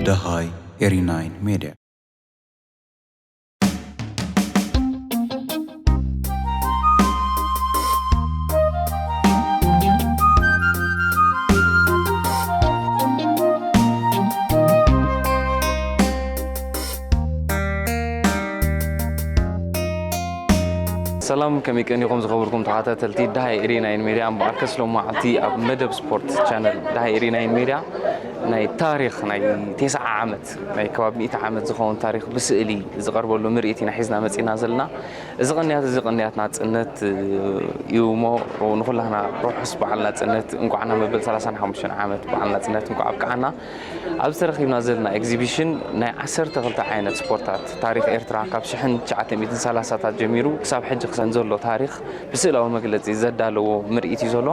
ደሃይ ኤሪ ናይን ሜድያ። ሰላም፣ ከመይ ቀኒኹም ዝኸበርኩም ተኸታተልቲ ደሃይ ኤሪ ናይን ሜድያ? እምበኣርከስ ሎም መዓልቲ ኣብ መደብ ስፖርት ቻነል ደሃይ ኤሪ ናይን ሜድያ ናይ ታሪኽ ናይ ተስዓ ዓመት፣ ናይ ከባቢ ሚእቲ ዓመት ዝኸውን ታሪኽ ብስእሊ ዝቐርበሉ ምርኢት ኢና ሒዝና መጺና ዘለና። እዚ ቅንያት እዚ ቅንያት ናጽነት እዩ እሞ ንኹላህና ርሑስ በዓል ናጽነት እንቋዕ ናብ መበል ሰላሳን ሓሙሽተን ዓመት በዓል ናጽነት እንቋዕ ኣብቅዓና። ኣብዚ ተረኺብና ዘለና ኤግዚቢሽን ናይ ዓሰርተ ክልተ ዓይነት ስፖርታት ታሪኽ ኤርትራ ካብ ሽሕን ትሽዓተ ሚእትን ሰላሳታት ጀሚሩ ክሳብ ሕጂ ክሰን ዘሎ ታሪኽ ብስእላዊ መግለጺ ዘዳለዎ ምርኢት እዩ ዘሎ።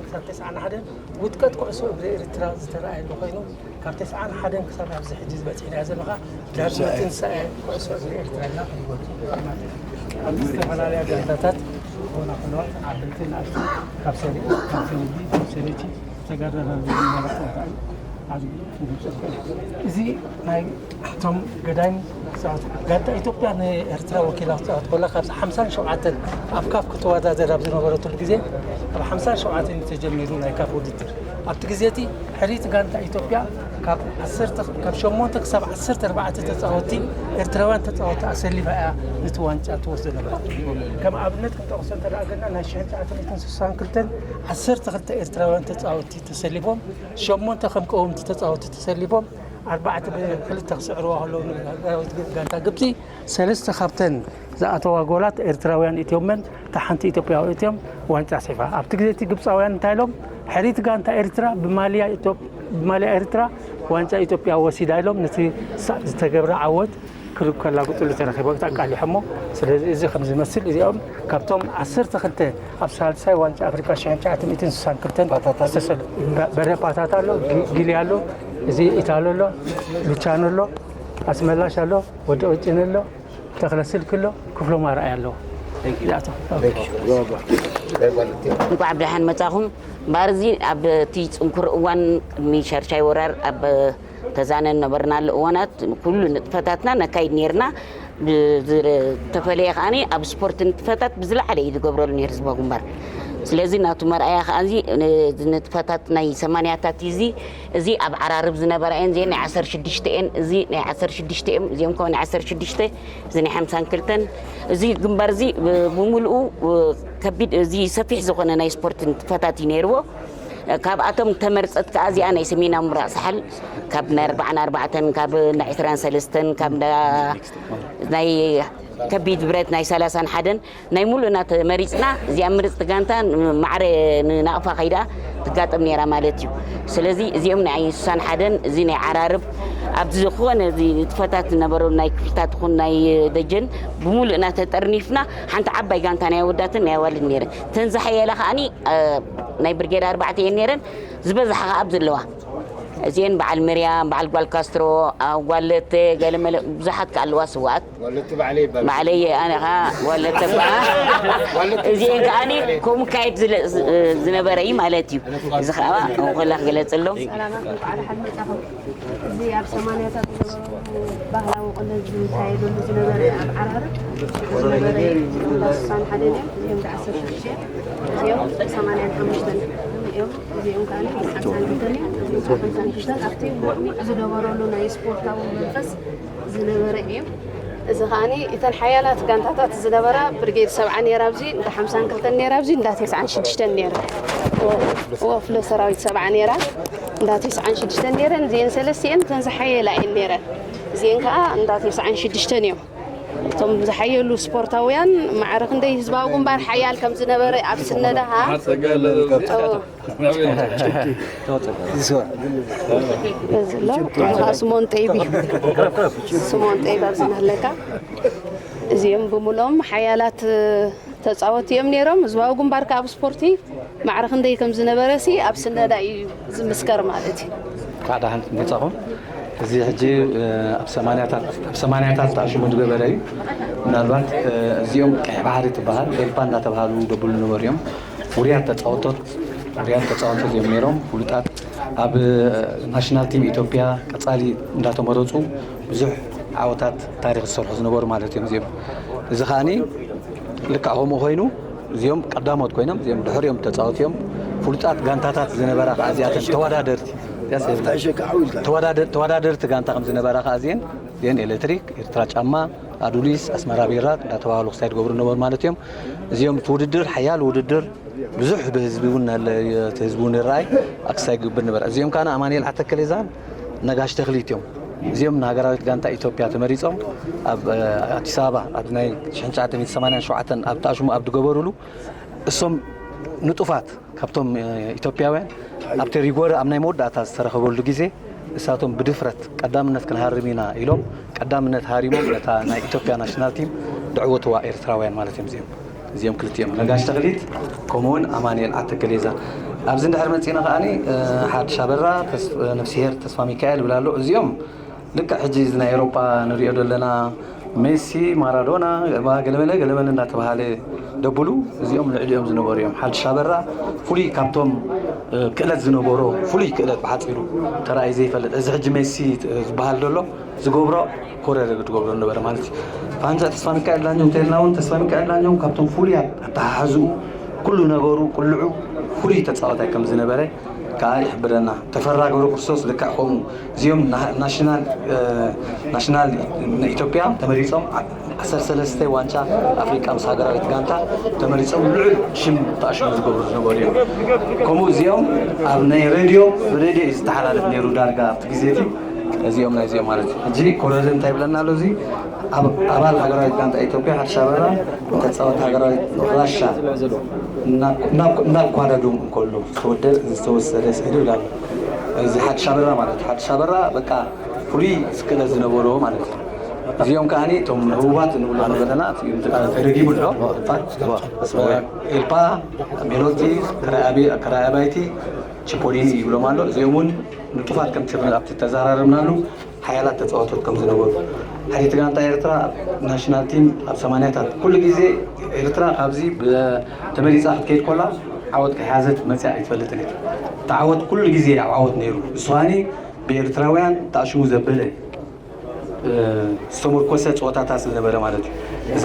ክሳብ ተስዓን ሓደን ውድቀት ኩዕሶ እግሪ ኤርትራ ዝተረኣየሉ ኮይኑ፣ ካብ ተስዓን ሓደን ክሳብ ኣብዚ ሕጂ ዝበፅሕናዮ ዘለኻ ዳግመ ትንሳኤ ኩዕሶ እግሪ ኤርትራ ኢና ክንብሎ። ኣብ ዝተፈላለያ ጋንታታት ክኾና ከለዋ፣ ዓበይቲ ንኣሽቱ፣ ካብ ሰሪዕ፣ ካብ ሰንዲ፣ ካብ ሰበይቲ ዝተጋደለሉ ዝነበረ ፀወታ እዩ። ዓብዪ ክንገልፆ ንኽእል። እዚ ናይ እቶም ገዳይም ጸወታ ጋንታ ኢትዮጵያ ንኤርትራ ወኪላ ክትጻወት ከላ፣ ካብዚ ሓምሳን ሸውዓተን ኣብ ካፍ ክትወዳደር ኣብ ዝነበረትሉ ግዜ፣ ኣብ ሓምሳን ሸውዓተን እዩ ተጀሚሩ ናይ ካፍ ውድድር። ኣብቲ ግዜ እቲ ሕሪት ጋንታ ኢትዮጵያ ካብ ዓሰርተ፣ ካብ ሸሞንተ ክሳብ ዓሰርተ ኣርባዕተ ተጻወትቲ፣ ኤርትራውያን ተጻወትቲ ኣሰሊፋ እያ ነቲ ዋንጫ ትወስዶ ነበረት። ከም ኣብነት ክንጠቕሶ እንተ ደኣ ጌርና፣ ናይ ሽሕን ትሽዓተ ሚእትን ስሳን ክልተን ዓሰርተ ክልተ ኤርትራውያን ተጻወትቲ ተሰሊፎም፣ ሸሞንተ ከም ቀወምቲ ተጻወትቲ ተሰሊፎም፣ ኣርባዕተ ብክልተ ክስዕርዋ ከለዉ፣ ንጋንታ ግብጺ ሰለስተ ካብተን ዝኣተዋ ጎላት ኤርትራውያን እትዮመን፣ እታ ሓንቲ ኢትዮጵያዊ እትዮም ዋንጫ ኣስሒፋ። ኣብቲ ግዜ እቲ ግብጻውያን እንታይ ኢሎም? ሕሪት ጋንታ ኤርትራ ብማልያ ኢትዮ-፣ ብማልያ ኤርትራ ዋንጫ ኢትዮጵያ ወሲዳ ኢሎም፣ ነቲ ሳ-፣ ዝተገብረ ዓወት ክር-፣ ከላግጡሉ ተረኺቦም፣ ኣቃሊሖሞ። ስለዚ እዚ ከም ዝመስል፣ እዚኦም ካብቶም ዓሰርተ ክልተ ኣብ ሳልሳይ ዋንጫ ኣፍሪቃ ሽሕን ትሽዓተ ሚእትን ስሳን ክልተን ዝተሰል-፣ በ-፣ በሬ ፓታታ ኣሎ፣ ጊ-፣ ጊሊ ኣሎ፣ እዚ ኢታሎ ኣሎ፣ ሉቻኖ ኣሎ፣ ኣስመላሽ ኣሎ፣ ወዲ ኦጭን ኣሎ፣ ተኽለ ስልክ ኣሎ፣ ክፍሎም ኣርኣያ ኣሎ። እዚኣቶም። እንኳዕ ብደሓን መጻኹም። እምበኣር እዚ ኣብ እቲ ጽንኩር እዋን ቅድሚ ሻድሻይ ወራር ኣብ ተዛነ ነበርናሉ እዋናት ኩሉ ንጥፈታትና ነካይድ ነይርና። ብዝተፈለየ ከኣ ኣብ ስፖርት ንጥፈታት ብዝለዓለ እዩ ዝገብረሉ ነይሩ ህዝባዊ ግንባር። ስለዚ ናቱ መርኣያ ከኣ እዚ ንጥፈታት ናይ ሰማንያታት እዚ እዚ ኣብ ዓራርብ ዝነበራ እየን። እዚአን ናይ ዓሰርተ ሽዱሽተ እየን። እዚ ናይ ዓሰርተ ሽዱሽተ እዮም። እዚኦም ከ ናይ ዓሰርተ ሽዱሽተ እዚ ናይ ሓምሳን ክልተን እዚ ግንባር እዚ ብምልኡ ከቢድ እዚ ሰፊሕ ዝኾነ ናይ ስፖርት ንጥፈታት እዩ ነይርዎ። ካብኣቶም ተመርፀት ከኣ እዚኣ ናይ ሰሜናዊ ምብራቕ ሳሕል ካብ ናይ ኣርባዓን ኣርባዕተን ካብ ናይ ዕስራን ሰለስተን ካብ ናይ ከቢድ ብረት ናይ ሰላሳን ሓደን ናይ ሙሉእና ተመሪፅና እዚኣ ምርፅቲ ጋንታ ማዕረ ንናቕፋ ከይዳ ትጋጠም ነይራ ማለት እዩ። ስለዚ እዚኦም ናይ ሱሳን ሓደን እዚ ናይ ዓራርብ ኣብ ዝኾነ እዚ ንጥፈታት ዝነበሩ ናይ ክፍልታት ይኹን ናይ ደጀን ብሙሉእና ተጠርኒፍና ሓንቲ ዓባይ ጋንታ ናይ ኣወዳትን ናይ ኣዋልድ ነይረ። ተን ዝሓየላ ከዓኒ ናይ ብርጌድ ኣርባዕተ እየን ነይረን ዝበዝሓ ከኣ ኣብዚ ኣለዋ። እዚአን በዓል ምርያም በዓል ጓል ካስትሮ ጓለተ ገለመለ ብዙሓት ከኣ ኣለዋ ስዋኣት ባዕለየ ኣነ ከዓ ወለተ እዚአን ከዓኒ ከምኡ ካየድ ዝለ- ዝነበረ እዩ ማለት እዩ። እዚ ከዓ እንኮላ ክገለፅሎም ሰላማት እንኳዕ ደሓን መጻኹም። እዚ ኣብ ሰማንያታት ዝነበሩ ባህላዊ ቁኖ ዝካየደሉ ዝነበረ ኣብ ዓራርብ ዝነበረ እዩ። እዚኦም ዳ ስሳን ሓደን እዮም። እዚኦም ዳ ዓሰርተ ሽዱሽተ እዮም። እዚኦም ሰማንያን ሓሙሽተን እዮም። እዚኦም ከዓ ሓምሳን ክልተን እዮም። እዚኦም ከዓ ሓምሳን ክልተን ኣብቲ ዝነበረሉ ናይ ስፖርታዊ መንፈስ ዝነበረ እዩ። እዚ ከዓኒ እተን ሓያላት ጋንታታት ዝነበራ ብርጌድ ሰብዓ ነይራ ኣብዚ እንዳ ሓምሳን ክልተን ነይራ ኣብዚ እንዳ ተስዓን ሽዱሽተን ነይራ ወፍለ ሰራዊት ሰብዓ ነይራ እንዳ ተስዓን ሽዱሽተን ነይረን እዚአን ሰለስቲአን እተን ዝሓየላ እየን ነይረን እዚአን ከዓ እንዳ ተስዓን ሽዱሽተን እዮም እቶም ዝሓየሉ ስፖርታውያን ማዕረ ክንደይ ህዝባዊ ግንባር ሓያል ከም ዝነበረ ኣብ ስነዳሃ ስሞን ጠይቢ ስሞን ጠይብ ኣብዚ ናለካ እዚኦም ብምሎም ሓያላት ተፃወት እዮም ነይሮም ህዝባዊ ግንባር ካብ ስፖርቲ ማዕረ ክንደይ ከም ዝነበረ ሲ ኣብ ስነዳ እዩ ዝምስከር ማለት እዩ ኳዕ ዳሕን መጻኹም። እዚ ሕጂ ኣብ ሰማንያታት ኣብ ሰማንያታት ተኣሽሙ ዝገበረ እዩ። ምናልባት እዚኦም ቀይ ባሕሪ ትበሃል ኤልፓ እንዳተባሃሉ ደብሉ ነበሩ እዮም። ውርያት ተጻወቶት ውርያት ተጻወቶት እዮም ነይሮም ፍሉጣት ኣብ ናሽናል ቲም ኢትዮጵያ ቀጻሊ እንዳተመረጹ ብዙሕ ዓወታት ታሪክ ዝሰርሑ ዝነበሩ ማለት እዮም እዚኦም። እዚ ከዓኒ ልክዕ ከምኡ ኮይኑ እዚኦም ቀዳሞት ኮይኖም እዚኦም ድሕሪኦም ተፃወት እዮም። ፍሉጣት ጋንታታት ዝነበራ ከዓ እዚኣተን ተወዳደርቲ ተወዳደርቲ ጋንታ ከም ዝነበራ ከዓ እዚአን እዚአን ኤሌክትሪክ፣ ኤርትራ ጫማ፣ ኣዱሊስ፣ ኣስመራ ቢራ እንዳተባሃሉ ክሳይ ዝገብሩ ነበሩ ማለት እዮም። እዚኦም እቲ ውድድር ሓያል ውድድር ብዙሕ ብህዝቢ እውን እቲ ህዝቢ እውን ይረኣይ ኣክሳይ ግብር ነበረ። እዚኦም ከዓ ኣማኑኤል ዓተከሌዛን ነጋሽ ተክሊት እዮም። እዚኦም ንሃገራዊት ጋንታ ኢትዮጵያ ተመሪፆም ኣብ ኣዲስ ኣበባ ኣብ ናይ ሽሕን ትሽዓተ ሚእትን ሰማንያን ሸውዓተን ኣብ ተኣሽሙ ኣብ ዝገበሩሉ እሶም ንጡፋት ካብቶም ኢትዮጵያውያን ኣብቲ ሪጎር ኣብ ናይ መወዳእታ ዝተረኸበሉ ግዜ እሳቶም ብድፍረት ቀዳምነት ክንሃርም ኢና ኢሎም ቀዳምነት ሃሪሞም ነታ ናይ ኢትዮጵያ ናሽናል ቲም ደዕወትዋ ኤርትራውያን ማለት እዮም እዚኦም እዚኦም ክልቲኦም ነጋሽ ተኽሊት ከምኡውን ኣማንኤል ዓተከሌዛ ኣብዚ እንድሕር መፂና ከዓኒ ሓድሽ ኣበራ ነፍስሄር ተስፋ ሚካኤል ይብል ኣሎ እዚኦም ልክዕ ሕጂ እዚ ናይ ኤሮፓ ንሪኦ ዘለና ሜሲ ማራዶና ገለመለ ገለመለ እንዳተባሃለ ደብሉ እዚኦም ልዕሊኦም ዝነበሩ እዮም ሓድሽ ኣበራ ፍሉይ ካብቶም ክእለት ዝነበሮ ፍሉይ ክእለት ብሓፂሩ ተራእዩ ዘይፈልጥ እዚ ሕጂ ሜሲ ዝበሃል ዘሎ ዝገብሮ ኮረር ዝገብሮ ነበረ ማለት እዩ ፋንጃ ተስፋ ሚካኤል ዳኘው እንተልና እውን ተስፋ ሚካኤል ዳኘው ካብቶም ፍሉያት ኣተሓሕዝኡ ኩሉ ነገሩ ቅልዑ ፍሉይ ተፃወታይ ከም ዝነበረ ከዓ ይሕብረና ተፈራ ገብረ ክርስቶስ ልክዕ ከምኡ እዚኦም ናሽናል ናሽናል ንኢትዮጵያ ተመሪፆም ዓሰርተ ሰለስተ ዋንጫ ኣፍሪቃ ምስ ሃገራዊት ጋንታ ተመሪፆም ልዑል ሽም ተኣሽሙ ዝገብሩ ዝነበሩ እዮም ከምኡ እዚኦም ኣብ ናይ ሬድዮ ብሬድዮ እዩ ዝተሓላለፍ ነይሩ ዳርጋ ኣብቲ ግዜ እቲ እዚኦም ናይዚኦም ማለት እዩ ሕጂ ኮረር እንታይ ይብለና ኣሎ እዚ ኣባል ሃገራዊት ጋንታ ኢትዮጵያ ሓድሽ ኣበራ ተፃወት ሃገራዊት ራሻ እናኳደዱ እንከሎ ዝተወሰደ ስእሊ ይብላሉ እዚ ሓድሽ ኣበራ ማለት ሓድሽ ኣበራ በቃ ፍሉይ ስክለት ዝነበሮ ማለት እዩ እዚኦም ከዓኒ እቶም ህቡባት ንብሎ ዘለና ተደጊሙ ኣሎ ኤልፓ ሜሎቲ ከራይ ኣባይቲ ቺፖሊኒ ይብሎም ኣሎ እዚኦም እውን ንጡፋት ከምቲ ኣብቲ ተዘራረብናሉ ሓያላት ተፃወቶት ከም ዝነበሩ ሕሪት ጋንታ ኤርትራ ናሽናል ቲም ኣብ ሰማንያታት ኩሉ ግዜ ኤርትራ ካብዚ ተመሪፃ ክትከይድ ኮላ ዓወት ከይሓዘት መፅያ ኣይትፈልጥን እያ እቲ ዓወት ኩሉ ግዜ ኣብ ዓወት ነይሩ እሱሃኒ ብኤርትራውያን ተኣሽሙ ዘበለ ዝተመርኮሰ ፀወታታት ዝነበረ ማለት እዩ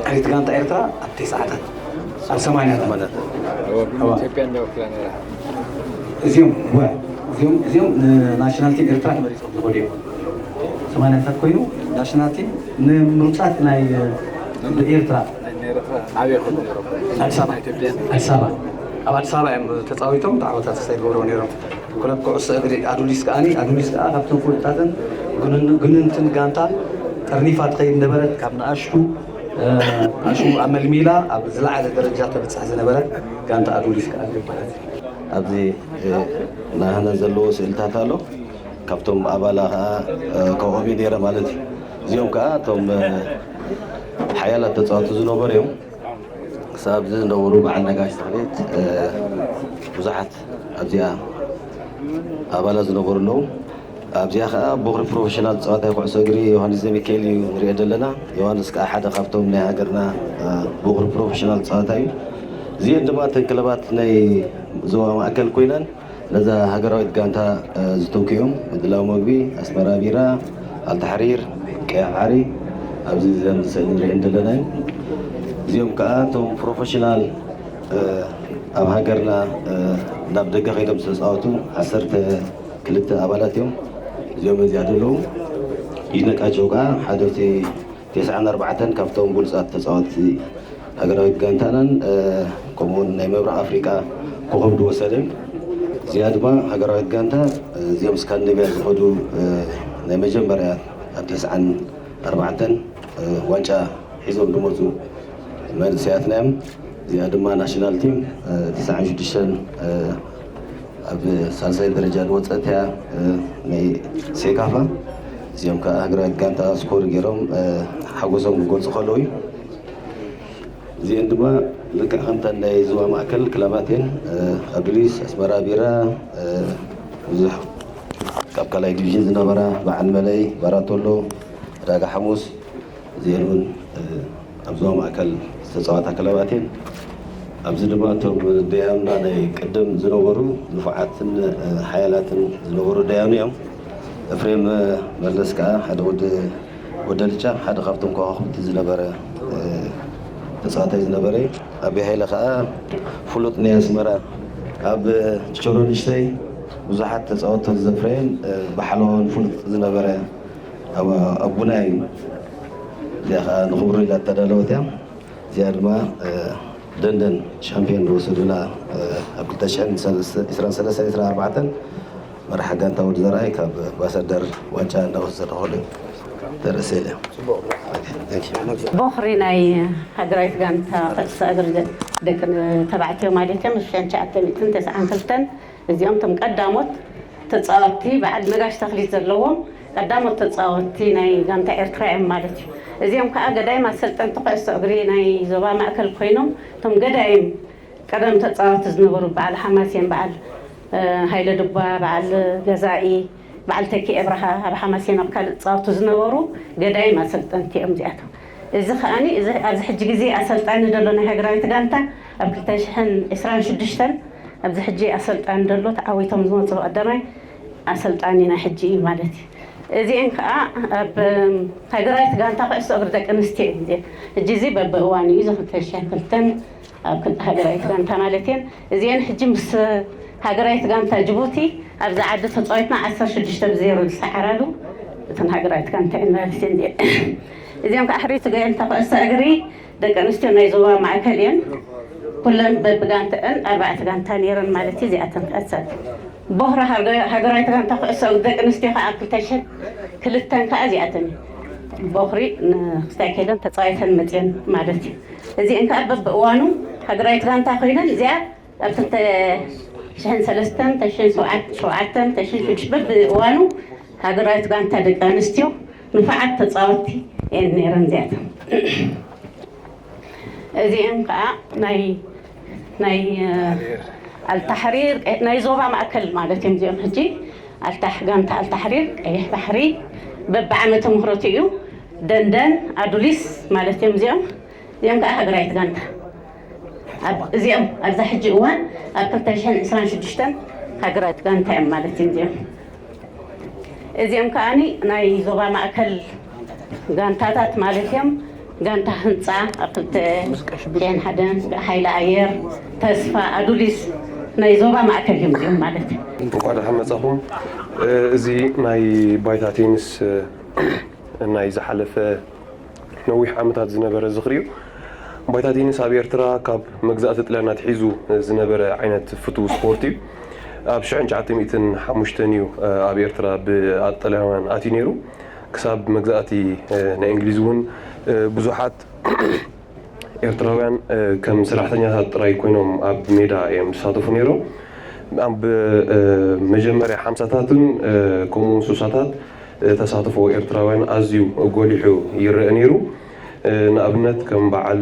ሕሪት ጋንታ ኤርትራ ኣብ ተስዓታት ኣብ ሰማንያታት። ማለት እዋ። ኢትዮጵያ እንዳወክላ ነራ እዚኦም እዋ፣ እዚኦም እዚኦም ንናሽናል ቲም ኤርትራ ተመሪጾም ዝኸዱ እዮም። ሰማንያታት ኮይኑ ናሽናል ቲም ንምሩጻት ናይ ኤርትራ ናይ ኤርትራ ዓብየ ክኾኑ ነሮም ኣዲስ ኣበባ ኢትዮጵያ ኣዲስ ኣበባ ኣብ ኣዲስ ኣበባ እዮም ተጻዊቶም። ብጣዕሚ ተስፋ ይገብርዎ ነይሮም። ክለብ ኩዕሶ እግሪ ኣዱሊስ ከዓኒ ኣዱሊስ ከዓ ካብቶም ፍሉጣትን ግንን- ግንንትን ጋንታ ጠርኒፋ ትኸይድ ነበረት። ካብ ንኣሽቱ ኣሽሙ ኣመልሚላ ኣብ ዝለዓለ ደረጃ ተብፅሕ ዝነበረት ጋንታ ኣዱሊስ ከዓኒ ማለት እዩ። ኣብዚ ናህነ ዘለዎ ስእልታት ኣሎ። ካብቶም ኣባላ ከዓ ከምኦም እዩ ነይረ ማለት እዩ። እዚኦም ከዓ እቶም ሓያላት ተፃወቱ ዝነበሩ እዮም። ክሳብ ኣብዚ ዝነበሩ በዓል ነጋሽ ተኽሌት ብዙሓት ኣብዚኣ ኣባላት ዝነበሩ ኣለዉ። ኣብዚኣ ከዓ ቦኽሪ ፕሮፌሽናል ተፃዋታይ ኩዕሶ እግሪ ዮሃንስ ዘሚካኤል እዩ ንሪኦ ዘለና። ዮሃንስ ከዓ ሓደ ካብቶም ናይ ሃገርና ቦኽሪ ፕሮፌሽናል ተፃዋታይ እዩ። እዚአን ድማ እተን ክለባት ናይ ዞባ ማእከል ኮይነን ነዛ ሃገራዊት ጋንታ ዝተውክዮም ምድላው መግቢ ኣስመራ ቢራ፣ ኣልታሕሪር፣ ቀይሕ ባሕሪ ኣብዚ ዘን ስእሊ ንሪአን ዘለና እዩ። እዚኦም ከዓ እቶም ፕሮፌሽናል ኣብ ሃገርና ናብ ደገ ከይዶም ዝተፃወቱ ዓሰርተ ክልተ ኣባላት እዮም። እዚኦም እዚኣ ዘለዉ ይድነቃቸው ከዓ ሓደ ኣብቲ ተስዓን ኣርባዕተን ካብቶም ብሉፃት ተፃወትቲ ሃገራዊት ጋንታናን ከምኡውን ናይ ምብራቕ ኣፍሪቃ ኮኸብ ዝወሰደ እዚኣ ድማ ሃገራዊት ጋንታ እዚኦም ስካንዲኔቪያ ዝኸዱ ናይ መጀመርያ ኣብ ተስዓን ኣርባዕተን ዋንጫ ሒዞም ዝመፁ መንእሰያትና እዮም። እዚኣ ድማ ናሽናል ቲም ተስዓን ሽዱሽተን ኣብ ሳልሳይ ደረጃ ዝወፀት እያ ናይ ሴካፋ። እዚኦም ከዓ ሃገራዊት ጋንታ ስኮር ገይሮም ሓጎሶም ክገልፁ ከለዉ እዩ። እዚአን ድማ ልክዕ ከምተን ናይ ዞባ ማእከል ክለባት እየን። ኣዱሊስ፣ ኣስመራ ቢራ፣ ብዙሕ ካብ ካልኣይ ዲቪዥን ዝነበራ በዓል መለይ፣ ባራቶሎ፣ ዕዳጋ ሓሙስ እዚአን እውን ኣብ ዞባ ማእከል ዝተፃወታ ክለባት እየን። ኣብዚ ድማ እቶም ደያምና ናይ ቅድም ዝነበሩ ንፉዓትን ሓያላትን ዝነበሩ ደያኑ እዮም። እፍሬም መለስ ከዓ ሓደ ወዲ ወደ ልጫ ሓደ ካብቶም ከዋክብቲ ዝነበረ ተፃዋታይ ዝነበረ እዩ። ኣቢ ሃይለ ከዓ ፍሉጥ ናይ ኣስመራ ኣብ ችቸሮ ንእሽተይ ብዙሓት ተፃወቶ ዘፍረየን ባሕላውን ፍሉጥ ዝነበረ ኣቡና እዩ። እዚኣ ከዓ ንክብሩ ኢላ እተዳለወት እያ። እዚኣ ድማ ደንደን ሻምፒዮን ዝወሰዱላ ኣብ ክልተ ሽሕን ዕስራን ሰለስተን ዕስራን ኣርባዕተን መራሒ ጋንታ ወዲ ዘርኣይ ካብ ኣምባሳደር ዋንጫ እንዳወሰደ ከሎ ተርእሰ ኢለ። ቦኽሪ ናይ ሃገራዊት ጋንታ ኩዕሶ እግሪ ደቂ ተባዕትዮ ማለት እዮም። ሽሕን ትሽዓተ ሚእትን ተስዓን ክልተን እዚኦም እቶም ቀዳሞት ተፃወትቲ በዓል ነጋሽ ተኽሊት ዘለዎም ቀዳሞት ተፃወትቲ ናይ ጋንታ ኤርትራ እዮም ማለት እዩ። እዚኦም ከዓ ገዳይም ኣሰልጠንቲ ኩዕሶ እግሪ ናይ ዞባ ማእከል ኮይኖም እቶም ገዳይም ቀደም ተፃወትቲ ዝነበሩ በዓል ሓማሴን በዓል ሃይለ ድባ በዓል ገዛኢ በዓል ተኪኤ ብርሃ ኣብ ሓማሴን ኣብ ካልእ ዝፃወቱ ዝነበሩ ገዳይም ኣሰልጠንቲ እዮም እዚኣቶም። እዚ ከዓኒ ኣብዚ ሕጂ ግዜ ኣሰልጣኒ ዘሎ ናይ ሃገራዊት ጋንታ ኣብ ክልተ ሽሕን ዕስራን ሽዱሽተን ኣብዚ ሕጂ ኣሰልጣኒ ዘሎ ተዓዊቶም ዝመፁ ቀዳማይ ኣሰልጣኒ ናይ ሕጂ እዩ ማለት እዩ። እዚአን ከዓ ኣብ ሃገራዊት ጋንታ ኩዕሶ እግሪ ደቂ ኣንስትዮ እዩ። ሕጂ እዚ በብእዋኑ እዩ። እዚ ክልተ ሽሕን ክልተን ኣብ ክልተ ሃገራዊት ጋንታ ማለት እየን። እዚአን ሕጂ ምስ ሃገራዊት ጋንታ ጅቡቲ ኣብዚ ዓዲ ተፃዊትና ዓሰርተ ሽዱሽተ ብዜሮ ዝሰዓራሉ እተን ሃገራዊት ጋንታ እየን ማለት እየን። እዚአን ከዓ ሕሪቲ ጋንታ ኩዕሶ እግሪ ደቂ ኣንስትዮ ናይ ዞባ ማእከል እየን። ኩለን በብጋንተአን ኣርባዕተ ጋንታ ነይረን ማለት እዩ። እዚኣተን ክቐፀል ቦኽሪ ሃገራዊት ጋንታ ኩዕሶ እግሪ ደቂ ኣንስትዮ ከዓ ኣብ ክልተ ሽሕን ክልተን ከዓ እዚኣተን ቦኽሪ ንክስታይ ከይደን ተፃዊተን መፅየን ማለት እዩ። እዚአን ከዓ በብእዋኑ ሃገራዊት ጋንታ ኮይነን እዚኣ ኣብ ክልተ ሽሕን ሰለስተን፣ ክልተ ሽሕን ሸውዓተን፣ ክልተ ሽሕን ሽዱሽተ በብእዋኑ ሃገራዊት ጋንታ ደቂ ኣንስትዮ ንፉዓት ተፃወትቲ እየን ነይረን እዚኣተን። እዚአን ከዓ ናይ ናይ ኣልታሕሪር ናይ ዞባ ማእከል ማለት እዮም። እዚኦም ሕጂ ኣልታሕ ጋንታ ኣልታሕሪር ቀይሕ ባሕሪ በብዓመተ ምህረቱ እዩ። ደንደን ኣዱሊስ ማለት እዮም። እዚኦም እዚኦም ከዓ ሃገራዊት ጋንታ እዚኦም ኣብዛ ሕጂ እዋን ኣብ ክልተ ሽሕን ዕስራን ሽዱሽተን ሃገራዊት ጋንታ እዮም ማለት እዮም። እዚኦም እዚኦም ከዓኒ ናይ ዞባ ማእከል ጋንታታት ማለት እዮም። ጋንታ ህንፃ ኣብ ክልተ ሽሕን ሓደን፣ ሓይሊ ኣየር፣ ተስፋ፣ ኣዱሊስ ናይ ዞባ ማእከል እዮም እዚኦም ማለት እዩ። እንኳዕ ደሓን መጻኹም። እዚ ናይ ባይታ ቴኒስ ናይ ዝሓለፈ ነዊሕ ዓመታት ዝነበረ ዝኽሪ እዩ። ባይታ ቴኒስ ኣብ ኤርትራ ካብ መግዛእቲ ጥልያን ኣትሒዙ ዝነበረ ዓይነት ፍቱው ስፖርት እዩ። ኣብ ሽሕን ትሽዓተ ሚእትን ሓሙሽተን እዩ ኣብ ኤርትራ ብጥልያውያን ኣትዩ ነይሩ። ክሳብ መግዛእቲ ናይ እንግሊዝ እውን ብዙሓት ኤርትራውያን ከም ሰራሕተኛታት ጥራይ ኮይኖም ኣብ ሜዳ እዮም ዝሳተፉ ነይሮም። ኣብ መጀመርያ ሓምሳታትን ከምኡውን ሱሳታት ተሳትፎ ኤርትራውያን ኣዝዩ ጎሊሑ ይረአ ነይሩ። ንኣብነት ከም በዓል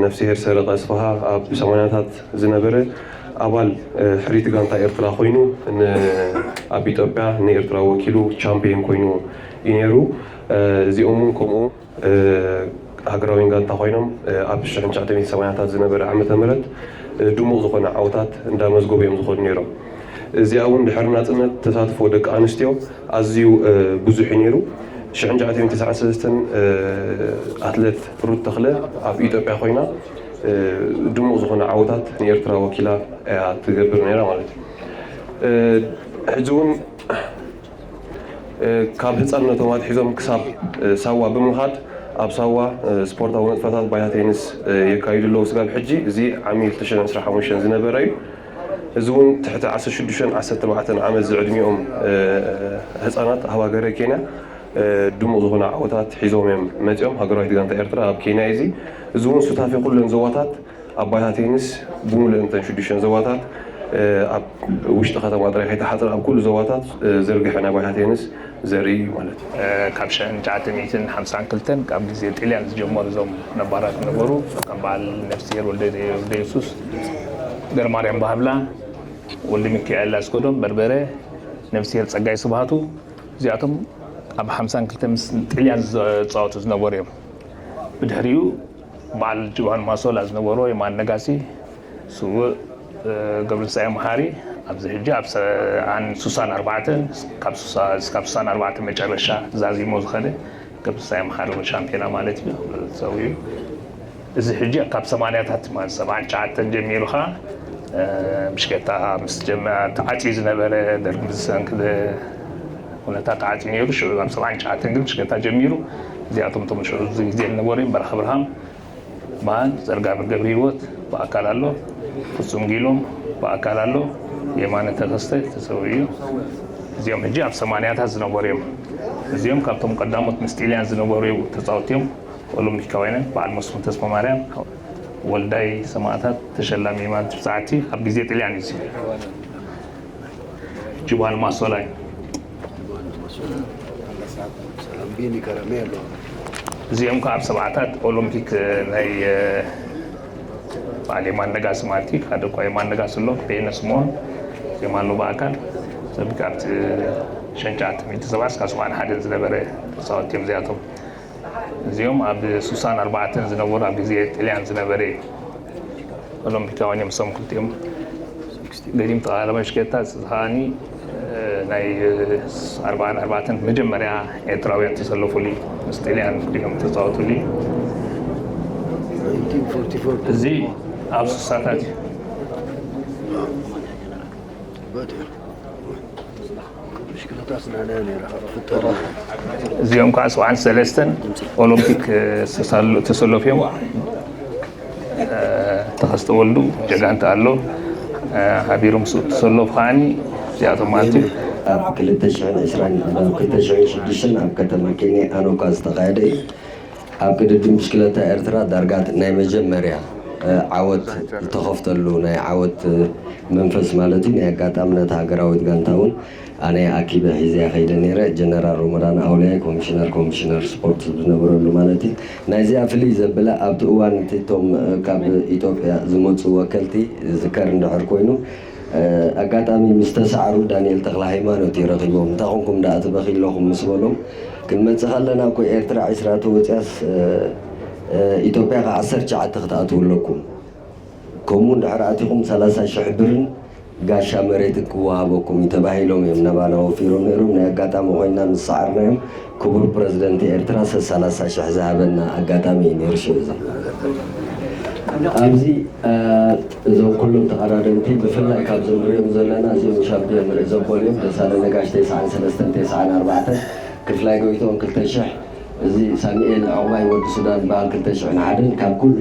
ነፍስሄር ሰረቐ ኣስፍሃ ኣብ ሰማንያታት ዝነበረ ኣባል ሕሪት ጋንታ ኤርትራ ኮይኑ ኣብ ኢትዮጵያ ንኤርትራ ወኪሉ ቻምፒየን ኮይኑ እዩ ነይሩ። እዚኦም እውን ከምኡ ሃገራውያን ጋንታ ኮይኖም ኣብ ሽሕን ትሽዓተ ሚእትን ሰማንያታት ዝነበረ ዓመተ ምህረት ድሙቕ ዝኾነ ዓወታት እንዳመዝገቡ እዮም ዝኾኑ ነይሮም። እዚኣ እውን ድሕሪ ናፅነት ተሳትፎ ደቂ ኣንስትዮ ኣዝዩ ብዙሕ እዩ ነይሩ። ሽሕን ትሽዓተ ሚእትን ተስዓን ሰለስተን ኣትለት ሩት ተኽለ ኣብ ኢትዮጵያ ኮይና ድሙቕ ዝኾነ ዓወታት ንኤርትራ ወኪላ እያ ትገብር ነይራ ማለት እዩ። ሕጂ እውን ካብ ህፃንነቶም ኣትሒዞም ክሳብ ሳዋ ብምኻድ ኣብ ሳዋ ስፖርታዊ ንጥፈታት ባይታ ቴኒስ የካይዱ ኣለዉ። ስጋብ ሕጂ እዚ ዓሚ ክልተ ሽሕን ዕስራን ሓሙሽተን ዝነበረ እዩ። እዚ እውን ትሕቲ ዓሰርተ ሽዱሽተን ዓሰርተ ኣርባዕተን ዓመት ዝዕድሚኦም ህፃናት ኣብ ሃገረ ኬንያ ድሙቕ ዝኾነ ዓወታት ሒዞም እዮም መፂኦም። ሃገራዊት ጋንታ ኤርትራ ኣብ ኬንያ እዩ። እዚ እውን ሱታፌ ኩለን ዞባታት ኣብ ባይታ ቴኒስ ብምሉእ እንተን ሽዱሽተን ዞባታት ኣብ ውሽጢ ከተማ ጥራይ ከይተሓፅረ ኣብ ኩሉ ዞባታት ዘርግሐ ናይ ባይታ ቴኒስ ዘርኢ እዩ ማለት እዩ። ካብ ሽሕን ትሽዓተ ሚእትን ሓምሳን ክልተን ካብ ግዜ ጥልያን ዝጀመሩ እዞም ነባራት ነበሩ ከም በዓል ነፍስሄር ወልደ ወልደ የሱስ፣ ገረማርያም ባህብላ፣ ወልደ ሚካኤል ኣስገዶም በርበረ፣ ነፍስሄር ጸጋይ ስብሃቱ እዚኣቶም ኣብ ሓምሳን ክልተን ምስ ጥልያን ዝጻወቱ ዝነበሩ እዮም። ብድሕሪኡ በዓል ጅብሃን ማሶላ ዝነበሮ የማነ ነጋሲ፣ ስውእ ገብረትንሳኤ መሓሪ ኣብዚ ሕጂ ኣብ ሰ- ኣን ሱሳን ኣርባዕተን ካብ ሱሳ- እስካብ ሱሳን ኣርባዕተን መጨረሻ ዛዚሞ ዝኸደ ገብረትንሳኤ መሓሪ እውን ሻምፒዮና ማለት እዩ ሰው እዩ። እዚ ሕጂ ካብ ሰማንያታት ማለት ሰብዓን ትሽዓተን ጀሚሩ ኸዓ ብሽኬታ ምስ ጀመ ተዓፅዩ ዝነበረ ደርግ ብዝሰንክደ ኩነታት ተዓፅዩ ነይሩ። ሽዑ ኣብ ሰብዓን ትሽዓተን ግን ብሽኬታ ጀሚሩ። እዚኣቶም እቶም ሽዑ እዚ ግዜ ዝነበሩ እዮም። በረኻ ብርሃም በዓል፣ ጸርጋብር ገብረሂወት ብኣካል ኣሎ፣ ፍጹም ጊሎም ብኣካል ኣሎ፣ የማነ ተኸስተ ተሰዊኡ እዩ። እዚኦም ሕጂ ኣብ ሰማንያታት ዝነበሩ እዮም። እዚኦም ካብቶም ቀዳሞት ምስ ጢልያን ዝነበሩ ተጻወትቲ እዮም። ኦሎምፒካውያን በዓል መስፍን ተስፋማርያም፣ ወልዳይ ሰማእታት ተሸላሚ የማነ ትብጻሕቲ ኣብ ግዜ ጢልያን እዩ። ጅባን ማሶላይ እዚኦም ከዓ ኣብ ሰብዓታት ኦሎምፒክ ናይ በዓል የማነ ነጋሲ ማለት እዩ። ሓደ እኳ የማነ ነጋሲ ኣሎ፣ በየነ ስምኦን እዚኦም ኣለዉ ብኣካል ሰብ ካብቲ ሽሕን ትሽዓተ ሚእቲ ሰብዓ እስካብ ሰብዓን ሓደን ዝነበረ ተፃወትቲ እዮም እዚኣቶም። እዚኦም ኣብ ሱሳን ኣርባዕተን ዝነበሩ ኣብ ግዜ ጥልያን ዝነበረ እዩ። ኦሎምፒካውያን እዮም እሶም ክልቲኦም። ገዲም ተቓራባይ ሽኬታ እዚ ከዓኒ ናይ ኣርባዓን ኣርባዕተን መጀመርያ ኤርትራውያን ተሰለፉሉ እዩ። ምስ ጥልያን ክልቲኦም ተፃወቱሉ እዩ። እዚ ኣብ ሱሳታት እዩ። ብሽክለታ ስናናዮ ነይራ ፍጠር እዚኦም ከዓ ሰብዓን ሰለስተን ኦሎምፒክ ተሳሉ- ተሰለፉ እዮም። ተኸስተ ወልዱ ጀጋንተ ኣሎ። ሃቢሮም ሱ- ተሰለፉ ከዓኒ እዚኣቶም ማለት እዩ። ኣብ ክልተ ሽሕን ዕስራን ናብ ክልተ ሽሕን ሽዱሽተን ኣብ ከተማ ኬንያ ኣኖካ ዝተኻየደ እዩ። ኣብ ቅድድም ብሽክለታ ኤርትራ ዳርጋ ናይ መጀመርያ ዓወት ዝተኸፍተሉ ናይ ዓወት መንፈስ ማለት እዩ። ናይ ኣጋጣሚ ነታ ሃገራዊት ጋንታ እውን ኣነ ኣኪበ ሒዘያ ከይደ ነይረ። ጀነራል ሮመዳን ኣውሊያይ ኮሚሽነር ኮሚሽነር ስፖርት ዝነበረሉ ማለት እዩ። ናይዚኣ ፍልይ ዘብላ ኣብቲ እዋን እቲ እቶም ካብ ኢትዮጵያ ዝመፁ ወከልቲ ዝዝከር እንድሕር ኮይኑ ኣጋጣሚ ምስ ተሳዕሩ ዳንኤል ተኽለ ሃይማኖት እዩ ረኺቦም። እንታይ ኾንኩም ደኣ ትበኺ ኣለኹም ምስ በሎም፣ ክንመጽእ ከለና እኮ ኤርትራ ዒስራ ተወጺኣስ ኢትዮጵያ ከ ዓሰርተ ትሽዓተ ክትኣትዉ ኣለኩም። ከምኡ እንድሕር ኣቲኹም ሰላሳ ሽሕ ብርን ጋሻ መሬት ክወሃበኩም እዩ ተባሂሎም እዮም ናባና ወፊሮም ነይሮም። ናይ ኣጋጣሚ ኮይና ምስ ሰዓርናዮም ክቡር ፕረዚደንት ኤርትራ ሰላሳ ሽሕ ዝሃበና ኣጋጣሚ እዩ ነይሩ። ሽዑ እዚ ኣብዚ እዞም ኩሎም ተቐዳደምቲ ብፍላይ ካብዞም ንሪኦም ዘለና እዚኦም ሻምፒዮን ንርኢ ዘበሉ እዮም። ደሳለ ነጋሽ ተስዓን ሰለስተን ተስዓን ኣርባዕተን፣ ክፍላይ ጎይትኦም ክልተ ሽሕ፣ እዚ ሳሙኤል ዑቕባይ ወዲ ሱዳን በዓል ክልተ ሽሕን ሓደን፣ ካብ ኩሉ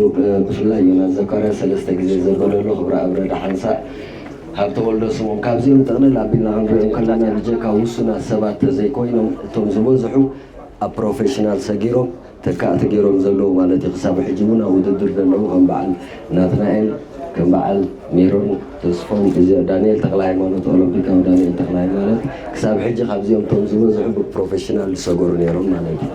ብፍላይ ዮናስ ዘካርያስ ሰለስተ ግዜ ዘበለሉ፣ ክብረኣብ ረዳ ሓንሳእ፣ ሃብተወልደ ስምኦን። ካብዚኦም ጥቕልል ኣቢልና ክንሪኦም ከለና ብጀካ ውሱናት ሰባት ተዘይኮይኖም እቶም ዝበዝሑ ኣብ ፕሮፌሽናል ሰጊሮም ተካእቲ ገይሮም ዘለዉ ማለት እዩ። ክሳብ ሕጂ እውን ኣብ ውድድር ዘለዉ ከም በዓል ናትናኤል፣ ከም በዓል ሜሮን ተስፎም፣ እዚ ዳንኤል ተኽለ ሃይማኖት፣ ኦሎምፒካዊ ዳንኤል ተኽለ ሃይማኖት፣ ክሳብ ሕጂ ካብዚኦም እቶም ዝበዝሑ ብፕሮፌሽናል ዝሰገሩ ነይሮም ማለት እዩ።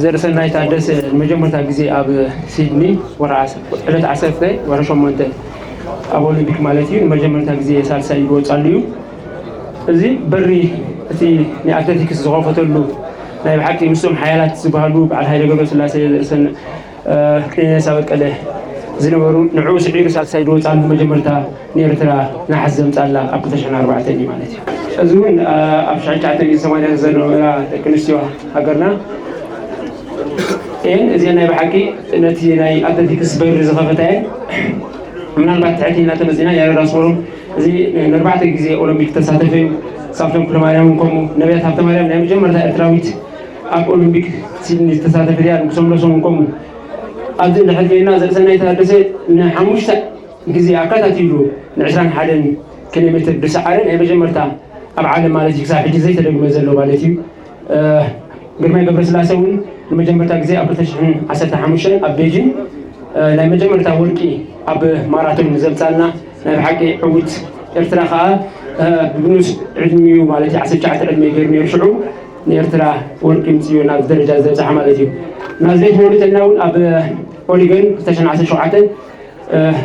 ዘርእሰናይ ታደሰ ንመጀመርታ ግዜ ኣብ ሲድኒ ወርሒ ዓስ- ዕለት ዓሰርተ ወርሒ ሸሞንተ ኣብ ኦሎምፒክ ማለት እዩ ንመጀመርታ ግዜ ሳልሳይ ይወፃሉ እዩ። እዚ በሪ እቲ ናይ ኣትሌቲክስ ዝኸፈተሉ ናይ ብሓቂ ምስቶም ሓያላት ዝበሃሉ በዓል ሃይለ ገብረስላሴ ዘርእሰን ቀነኒሳ በቀለ ዝነበሩ ንዕኡ ስዒሩ ሳልሳይ ዝወፃሉ መጀመርታ ንኤርትራ ነሓስ ዘምፃላ ኣብ ክልተ ሽሕን ኣርባዕተን እዩ ማለት እዩ። እዚ እውን ኣብ ሽሕን ትሽዓተ ሚእትን ሰማንያን ዝነበራ ደቂ ኣንስትዮ ሃገርና እየን። እዚአን ናይ ብሓቂ ነቲ ናይ ኣትሌቲክስ በሪ ዝኸፈታ እየን። ምናልባት ትሕቲ እናተመፂና ያረዳ ስፖሮም እዚ ንኣርባዕተ ግዜ ኦሎምፒክ ዝተሳተፈ እዩ። ሳምሶን ኩለማርያም እውን ከምኡ፣ ነቢያት ሃብተማርያም ናይ መጀመርታ ኤርትራዊት ኣብ ኦሎምፒክ ሲድኒ ዝተሳተፈት እያ። ንጉሶም ለሶም እውን ከምኡ። ኣብዚ እንድሕር ጌርና ዘርእሰናይ ታደሰ ንሓሙሽተ ግዜ ኣከታቲሉ ን ዕስራን ሓደን ኪሎ ሜትር ዝሰዓረ ናይ መጀመርታ ኣብ ዓለም ማለት እዩ። ክሳብ ሕጂ ዘይተደግመ ዘሎ ማለት እዩ። ግርማይ ገብረስላሴ እውን ንመጀመርታ ግዜ ኣብ ክልተ ሽሕን ዓሰርተ ሓሙሽተን ኣብ ቤጂን ናይ መጀመርታ ወርቂ ኣብ ማራቶን ዘምፃልና ናይ ብሓቂ ዕውት ኤርትራ ከዓ ብብኑስ ዕድሚኡ ማለት እዩ ዓሰርተ ትሽዓተ ዕድመ ገይሩ ነይሩ ሽዑ ንኤርትራ ወርቂ ምፅዮ ናብ ደረጃ ዘብፅሓ ማለት እዩ። ናዝሬት ወሉተና እውን ኣብ ኦሪገን ክልተ ሽሕን ዓሰርተ ሸውዓተን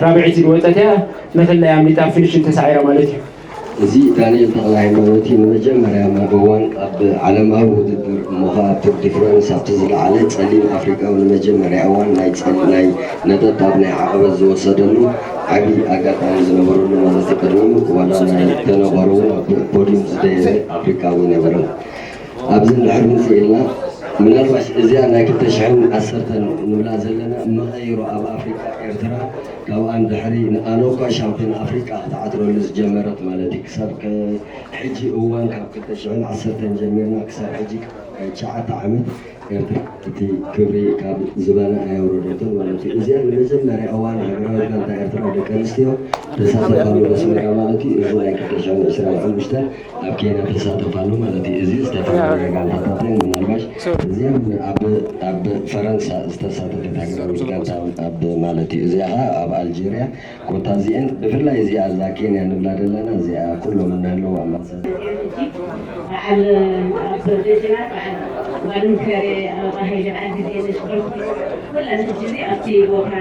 ራብዐይቲ ዝወፀት እያ። መፈለይ ኣምሊጣ ፊኒሽን ተሳዒራ ማለት እዩ። እዚ ዳንኤል ተኽለ ሃይማኖት እዩ። ንመጀመርያ እዋን ኣብ ዓለማዊ ውድድር እሞ ኸኣ ኣብ ቱር ዲ ፍራንስ ኣብቲ ዝለዓለ ጸሊም ኣፍሪቃዊ ንመጀመርያ እዋን ናይ ጸል ናይ ነጠብጣብ ናይ ዓቐበት ዝወሰደሉ ዓቢ ኣጋጣሚ ዝነበረሉ ማለት እዩ። ቅድሚኡ ዋላ ናይ ተነባሮ እውን ኣብ ፖድዩም ዝደየበ ኣፍሪቃዊ ኣይነበረን። ኣብዚ እንድሕር ምጽእ ኢልና ምናልባሽ እዚኣ ናይ ክልተ ሽሕን ዓሰርተን ንብላ ዘለና መቐይሮ ኣብ ኣፍሪቃ ኤርትራ ካብኣ ንድሕሪ ንኣኖኳ ሻምፒዮን ኣፍሪቃ ክትዓትረሉ ዝጀመረት ማለት እዩ። ክሳብ ከ- ሕጂ እዋን ካብ ክልተ ሽሕን ዓሰርተን ጀሚርና ክሳብ ሕጂ ትሽዓተ ዓመት ኤርትራ እቲ ክብሪ ካብ ዝባና ኣየውረደቶን ማለት እዩ። እዚኣ ንመጀመርያ እዋን ሃገራዊት ጋንታ ኤርትራ ደቂ ኣንስትዮ ተሳተፋሉ ኣስመራ ማለት እዩ። እዚ ናይ ክልተ ሽሕን ዕስራን ሓሙሽተን ኣብ ኬንያ ተሳተፋሉ ማለት እዩ። እዚ ዝተፈላለያ ጋንታታት እየን። ምናልባሽ እዚኣ ኣብ ኣብ ፈረንሳ ዝተሳተፈት ሃገራዊት ጋንታ ኣብ ማለት እዩ። እዚኣ ኸዓ ኣብ ኣልጀርያ ኮታ እዚአን ብፍላይ እዚኣ እዛ ኬንያ ንብላ ዘለና እዚኣ ኩሎም እንህልው ኣምባሳደር በዓል ኣብ ደጀናት በዓል ጓል ምከሬ ኣበባ ሃይለ በዓል ግዜ ነሽ ኩለን ሕጂ እዚ ኣብቲ ቦታ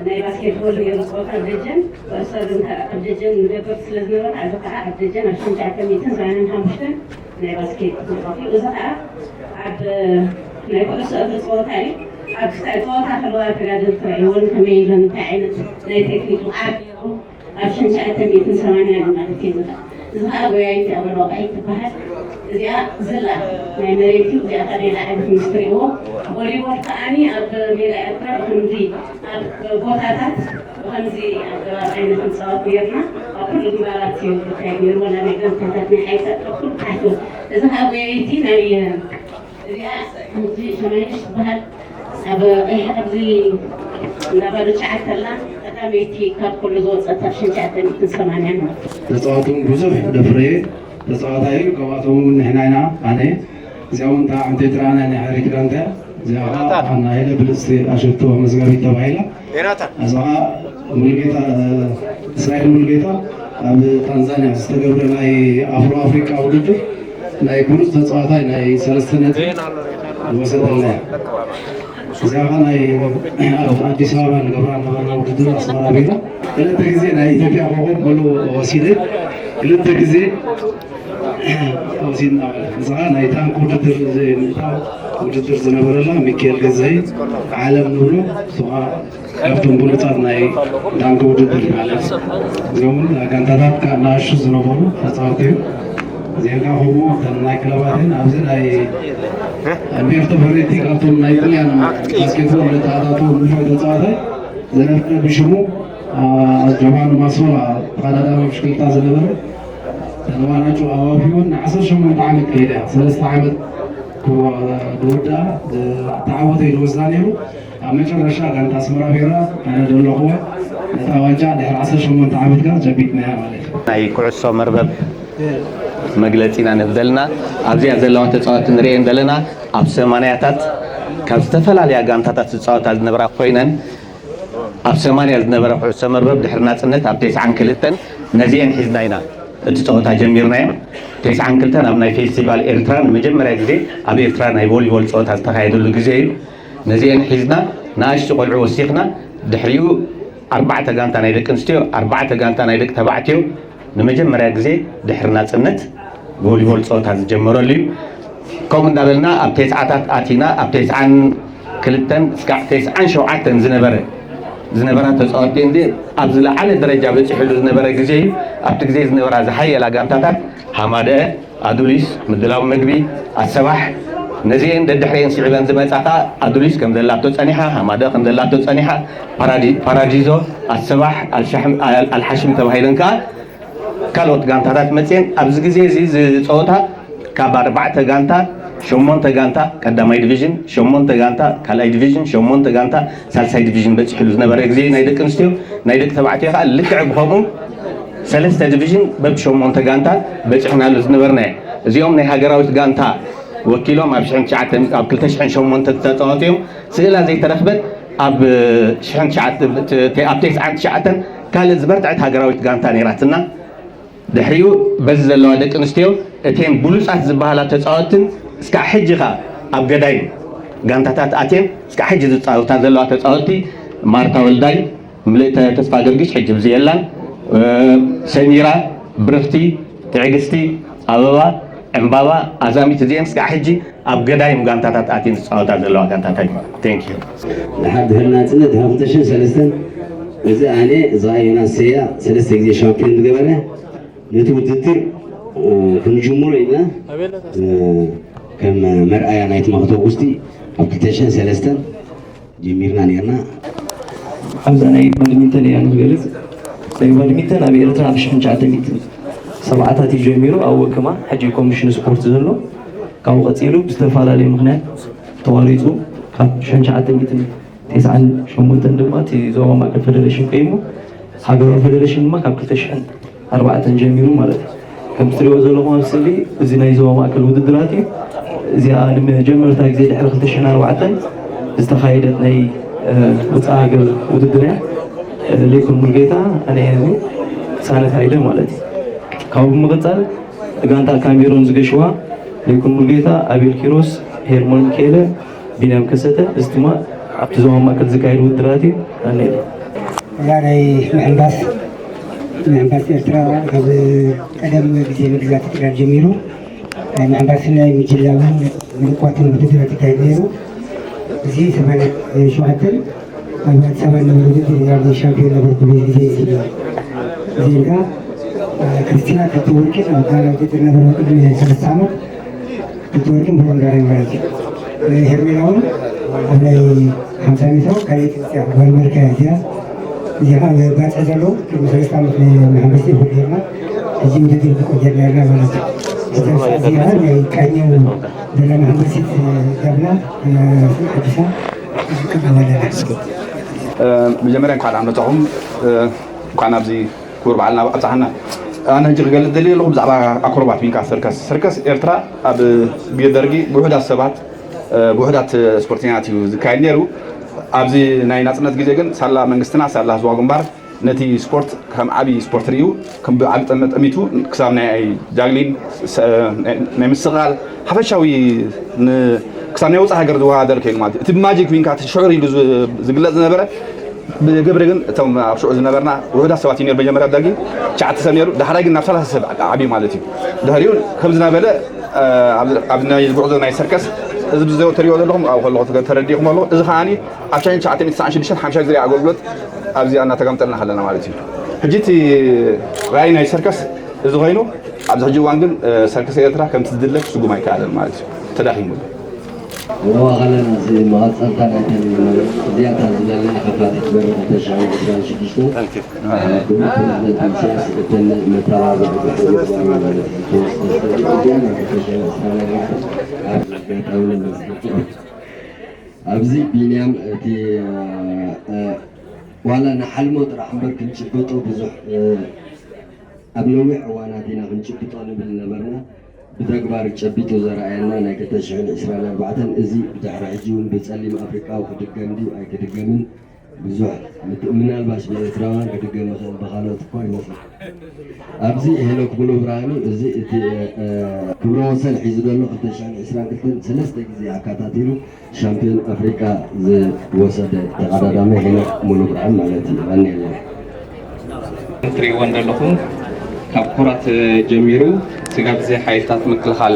ናይ ባስኬትቦል ነይሩ ፀወታ ኣብ ደጀን ኩዕሶ እግሪ ኣብ ደጀን ንገብር ስለ ዝነበረ ኣብዚ ከዓ ኣብ ደጀን ኣብ ሽዱሽተ ሚእትን ሰማንያን ሓሙሽተን ናይ ባስኬት መጻወቲ እዚ ከዓ ኣብ ናይ ኩዕሶ እግሪ ፀወታ እዩ። ኣብ ክልተ ፀወታ ከለዋ ተጋደልቲ ረኣይዎን ከመይ ኢሎም እንታይ ዓይነት ናይ ቴክኒክ ብቕዓት ገይሮም ኣብ ሽዱሽተ ሚእትን ሰማንያን እዩ ማለት እዩ። እዚ ከዓ ጎያይቲ ኣበል ዋቃይ ትበሃል። እዚኣ ዝላ ናይ መሬት እዩ። እዚኣ ከዓ ሌላ ዓይነት ምስ ትሪእዎ ቮሊቦል ከዓኒ ኣብ ሜዳ ኤርትራ ብከምዚ ኣብ ቦታታት ብኸምዚ ኣገባብ ዓይነት ንፃወት ነርና ኣብ ኩሉ ግንባራት እዩ ዝካየድ ነይሩ ዋላ ናይ ጋንታታት ናይ ሓይሳት ካብ ኩሉ ታሕቲ እዚ ከዓ ጎያይቲ ናይ እዚኣ ሕጂ ሸማይሽ ትበሃል ኣብ ቀይሕ ኣብዚ እንዳባሉ ሸዓተ ኣላ ቀዳመይቲ ካብ ኩሉ ዝወፀት ኣብ ሽንሸዓተ ሚእትን ሰማንያን ማለት እዩ። ተፃዋትም ብዙሕ ደፍረየ ተፃዋታይ እዩ። ካብኣቶም እውን ንሕና ኢና ኣነ እዚኣ እውን ከዓ ዓንቴ ትረኣና ናይ ሓሪክ ጋንታ እያ። እዚኣ ከዓ ኣናሄለ ብልፅቲ ኣሸቶ መዝጋቢት ተባሂላ። እዚኣ ሙሉጌታ እስራኤል ሙሉጌታ ኣብ ታንዛንያ ዝተገብረ ናይ ኣፍሮ ኣፍሪቃ ውድድር ናይ ብሉፅ ተፃዋታይ ናይ ሰለስተ ነጥቢ ዝወሰደልና እያ። እዚኣ ከዓ ናይ ኣብ ኣዲስ ኣበባ ንገብራ ነበርና ውድድር ኣስመራ ቢራ ክልተ ግዜ ናይ ኢትዮጵያ ኮኸብ ሙሉ ወሲደ ክልተ ግዜ ተወሲድና ማለት እዩ። ንስኻ ናይ ታንክ ውድድር ዘይምእታው ውድድር ዝነበረላ ሚካኤል ገዛኢ ዓለም ንብሎ፣ ንስኻ ካብቶም ብሉጻት ናይ ታንክ ውድድር ማለት እዩ። እዚኦም እውን ጋንታታት ካብ ንኣሽቱ ዝነበሩ ተጻወትቲ እዮም። እዚኦም ከዓ ከምኡ እተን ናይ ክለባትን ኣብዚ ናይ ኣምቤርቶ ፈሬቲ ካብቶም ናይ ጥልያን ባስኬትቦል ዝተኣታተዉ ንፉዕ ተጻዋታይ ዝነበረ ብሽሙ ጆቫኒ ማሶላ ተቐዳዳሚ ብሽክለታ ዝነበረ ተለዋናጩ ኣዋፊውን ንዓሰርተ ሸሞንተ ዓመት ከይዳ እያ። ሰለስተ ዓመት ክወ- ዝወድኣ ዝተዓወተ እዩ ዝወስዳ ነይሩ። ኣብ መጨረሻ ጋንታ ኣስመራ ቢራ ኣነ ዘለኹዋ ነታ ዋንጫ ድሕሪ ዓሰርተ ሸሞንተ ዓመት ጋር ጨቢጥናያ ማለት እዩ። ናይ ኩዕሶ መርበብ መግለፂ ኢና ንህብ ዘለና። ኣብዚኣ ዘለዋ ተፃወቲ ንሪኤን ዘለና ኣብ ሰማንያታት ካብ ዝተፈላለያ ጋንታታት ዝፃወታ ዝነበራ ኮይነን ኣብ ሰማንያ ዝነበረ ኩዕሶ መርበብ ድሕሪ ናፅነት ኣብ ተስዓን ክልተን ነዚኤን ሒዝና ኢና እቲ ፀወታ ጀሚርናዮ። ተስዓን ክልተን ኣብ ናይ ፌስቲቫል ኤርትራ ንመጀመርያ ግዜ ኣብ ኤርትራ ናይ ቮሊቦል ፀወታ ዝተኻየደሉ ግዜ እዩ። ነዚኤን ሒዝና ንኣሽቱ ቆልዑ ወሲኽና ድሕሪኡ ኣርባዕተ ጋንታ ናይ ደቂ ኣንስትዮ ኣርባዕተ ጋንታ ናይ ደቂ ተባዕትዮ ንመጀመርያ ግዜ ድሕሪ ናፅነት ቮሊቦል ፀወታ ዝጀመረሉ እዩ። ከምኡ እንዳበልና ኣብ ተስዓታት ኣቲና ኣብ ተስዓን ክልተን እስካዕ ተስዓን ሸውዓተን ዝነበረ ዝነበራ ተፃወቲ እንዲ ኣብ ዝለዓለ ደረጃ በፂሕሉ ዝነበረ ግዜ እዩ። ኣብቲ ግዜ ዝነበራ ዝሓየላ ጋንታታት ሃማደአ፣ ኣዱሊስ፣ ምድላው መግቢ፣ ኣሰባሕ ነዚኤን ደድሕሪኤን ስዒበን ዝመፃ ከዓ ኣዱሊስ ከም ዘላቶ ፀኒሓ፣ ሃማደአ ከም ዘላቶ ፀኒሓ፣ ፓራዲዞ፣ ኣሰባሕ፣ ኣልሓሽም ተባሂለን ከዓ ካልኦት ጋንታታት መፅየን ኣብዚ ግዜ እዚ ዝፀወታ ካብ ኣርባዕተ ጋንታ ሸሞንተ ጋንታ ቀዳማይ ዲቪዥን፣ ሸሞንተ ጋንታ ካልኣይ ዲቪዥን፣ ሸሞንተ ጋንታ ሳልሳይ ዲቪዥን በፂሕሉ ዝነበረ ግዜ ናይ ደቂ ኣንስትዮ ናይ ደቂ ተባዕትዮ ከዓ ልክዕ ብከምኡ ሰለስተ ዲቪዥን በብ ሸሞንተ ጋንታ በፂሕናሉ ዝነበርና እዩ። እዚኦም ናይ ሃገራዊት ጋንታ ወኪሎም ኣብ ሽሕን ትሽዓተን ኣብ ክልተ ሽሕን ሸሞንተ ዝተፃወቱ እዮም። ስእላ ዘይተረኽበት ኣብ ሽሕን ትሽዓተን ኣብ ተስዓን ትሽዓተን ካልእ ዝበርትዐት ሃገራዊት ጋንታ ነይራትና። ድሕሪኡ በዚ ዘለዋ ደቂ ኣንስትዮ እተን ብሉፃት ዝበሃላ ተፃወትን እስካዕ ሕጂ ኸዓ ኣብ ገዳይም ጋንታታት ኣትየን እስካዕ ሕጂ ዝፃወታ ዘለዋ ተፃወቲ ማርታ ወልዳይ፣ ምልእተ ተስፋ ገርጊሽ ሕጂ ብዚ የላን፣ ሰሚራ፣ ብርኽቲ፣ ትዕግስቲ፣ ኣበባ፣ ዕምባባ፣ ኣዛሚት እዚኤን እስካዕ ሕጂ ኣብ ገዳይም ጋንታታት ኣትየን ዝፃወታ ዘለዋ ጋንታታት እዩ። Thank you። ድሓር ድሕሪ ናፅነት ድሓር ክልተ ሽሕን ሰለስተን እዚ ኣነ እዚ ዮናስ ሰያ ሰለስተ ግዜ ሻምፒዮን ዝገበረ ነቲ ውድድር ክንጅምሮ ኢልና ከም መርኣያ ናይቲ ማክቶ ኣውጉስቲ ኣብ ክልተ ሽሕን ሰለስተን ጀሚርና ነርና። ኣብዛ ናይ ባድሚንተን እያ ንክገልፅ። ናይ ባድሚንተን ኣብ ኤርትራ ኣብ ሽሕን ትሽዓተ ሚእትን ሰብዓታት እዩ ጀሚሩ ኣብ ወክማ ሕጂ ኮሚሽን ስፖርት ዘሎ። ካብኡ ቀፂሉ ብዝተፈላለዩ ምክንያት ተቋሪፁ ካብ ሽሕን ትሽዓተ ሚእትን ተስዓን ሸሞንተን ድማ እቲ ዞባ ማእከል ፌደሬሽን ቆይሙ ሃገራዊ ፌደሬሽን ድማ ካብ ክልተ ሽሕን ኣርባዕተን ጀሚሩ ማለት እዩ። ከም ትሪኦ ዘለኹም ኣብ ስእሊ እዚ ናይ ዞባ ማእከል ውድድራት እዩ። እዚኣ ንመጀመርታ ግዜ ድሕሪ ክልተ ሽሕን ኣርባዕተን ዝተኻየደት ናይ ወፃኢ ሃገር ውድድር እያ። ሌኩን ሙልጌታ ኣነ ሳነት ሃይለ ማለት እዩ። ካብኡ ብምቕፃል ጋንታ ካሜሮን ዝገሽዋ ሌኩን ሙልጌታ፣ ኣቤል ኪሮስ፣ ሄርሞን ሚካኤለ፣ ቢንያም ከሰተ፣ እዚ ድማ ኣብቲ ዞባ ማእከል ዝካየድ ውድድራት እዩ። ኣነ እዛ ናይ ምሕንባስ ምሕንባስ ኤርትራ ካብ ቀደም ግዜ ምግዛት ኤርትራ ጀሚሩ ናይ ምሕንባስን ናይ ምጅላብን ምልቋትን ውድድራት ይካየድ ነይሩ። እዚ ሰማንያ ሸውዓተን ኣብ ኣዲስ ኣበባ ነበረ ውድድር ሻምፒዮን ነበርኩ። በዚ ግዜ እዚ እዚኤን ከዓ ክርስቲና ክልተ ወርቂን ኣብ ካልኣይ ውድድር ነበረ ቅድሚ ናይ ሰለስተ ዓመት ክልተ ወርቅን ብሮን ዳርያ ማለት እዩ። ሄርሜላ እውን ኣብ ናይ ሓምሳ ሜትሮ ካልኣይቲ ወፂኣ ጓል ኣሜሪካ እያ እዚኣ። እዚ ከዓ ባፅዕ ዘለዎ ቅድሚ ሰለስተ ዓመት ናይ መሐንበስቲ ይኹን ጌርና ሕጂ ውድድር ንቆጀር ጌርና ማለት እዩ። እዚ ከዓ ናይ ቃኘው ዘለና መሐንበሲት ገብና ሓዲሳ ንቀበል ኣለና። መጀመርያ እንኳዕ ደሓን መጻኹም። እንኳዕ ናብዚ ክቡር በዓልና ኣብጽሓና። ኣነ ሕጂ ክገልጽ ደልየ ኣለኹ ብዛዕባ ኣክሮባት ዊንካ ሰርከስ። ሰርከስ ኤርትራ ኣብ ግዜ ደርጊ ብውሑዳት ሰባት ብውሑዳት ስፖርተኛታት እዩ ዝካየድ ነይሩ። ኣብዚ ናይ ናጽነት ግዜ ግን ሳላ መንግስትና ሳላ ህዝባዊ ግንባር ነቲ ስፖርት ከም ዓቢ ስፖርት ርእዩ ከም ብዓቢ ጠመ ጠሚቱ ክሳብ ናይ ጃግሊን ናይ ምስቓል ሓፈሻዊ ክሳብ ናይ ወጻኢ ሃገር ዝወዳደር ከይኑ ማለት እዩ። እቲ ብማጂክ ዊንካ እቲ ሽዑር ኢሉ ዝግለጽ ዝነበረ ብግብሪ ግን እቶም ኣብ ሽዑ ዝነበርና ውሑዳት ሰባት እዩ ነይሩ። መጀመርያ ደርጊ ትሽዓተ ሰብ ነይሩ፣ ዳሕራይ ግን ናብ ሰላሳ ሰብ ዓብዩ ማለት እዩ። ድሕሪኡ ከም ዝናበለ ኣብ ናይ ጉዕዞ ናይ ሰርከስ እዚ ብዘው ተሪኦ ዘለኹም ኣብ ከለኹ ተረዲእኹም ኣለኹ። እዚ ከዓኒ ኣብ ሻይን ትሽዓተ ሚእቲ ትስዓን ሽዱሽተን ሓምሻይ ዙርያ ኣገልግሎት ኣብዚኣ እናተጋምጠልና ከለና ማለት እዩ። ሕጂ እቲ ራእይ ናይ ሰርከስ እዚ ኮይኑ ኣብዚ ሕጂ እዋን ግን ሰርከስ ኤርትራ ከምቲ ዝድለ ክስጉም ኣይከኣለን ማለት እዩ። ተዳኺሙ ኣሎ። እሞ ከለና እዚ መቐጸልታ ናይተን እዚኣታ ዝበልና ከፋቲት በሪ ክልተ ሽሕን ዕስራን ሽዱሽተን ብሉይ ፕረዚደንት ኢሳያስ እተን መተባብዒ ብሕጊ ተዋሂቡ ማለት እዩ። ተወስደ እዚኣ ናይ ክልተ ሽሕን ዕስራን ኣርባዕተን ኣብ ኣጋጣሚ ነመስግን። ኣብዚ ቢንያም እቲ ዋላ ንሓልሞ ጥራሕ እምበር ክንጭብጦ ብዙሕ ኣብ ነዊሕ እዋናት ኢና ክንጭብጦ ንብል ነበርና። ብተግባር ጨቢጡ ዘርኣየና ናይ ክልተ ሽሕን ዕስራን ኣርባዕተን እዚ ብድሕሪ ሕጂ እውን ብጸሊም ኣፍሪቃዊ ክድገም ድዩ ኣይክድገምን ብዙሕ ምናልባሽ ብኤርትራውያን ክድገም ይኽእል ብኻልኦት እኳ ይመስል። ኣብዚ ሄኖክ ሙሉ ብርሃኑ እዚ እቲ ክብረ ወሰን ሒዙ ዘሎ ክልተ ሽሕን ዕስራን ክልተን ሰለስተ ግዜ ኣካታቲሉ ሻምፒዮን ኣፍሪቃ ዝወሰደ ተቐዳዳሚ ሄኖክ ሙሉ ብርሃን ማለት እዩ። ቀኒየልና። እትሪእዎ ዘለኹም ካብ ኮራት ጀሚሩ ስጋብ እዚ ሓይልታት ምክልኻል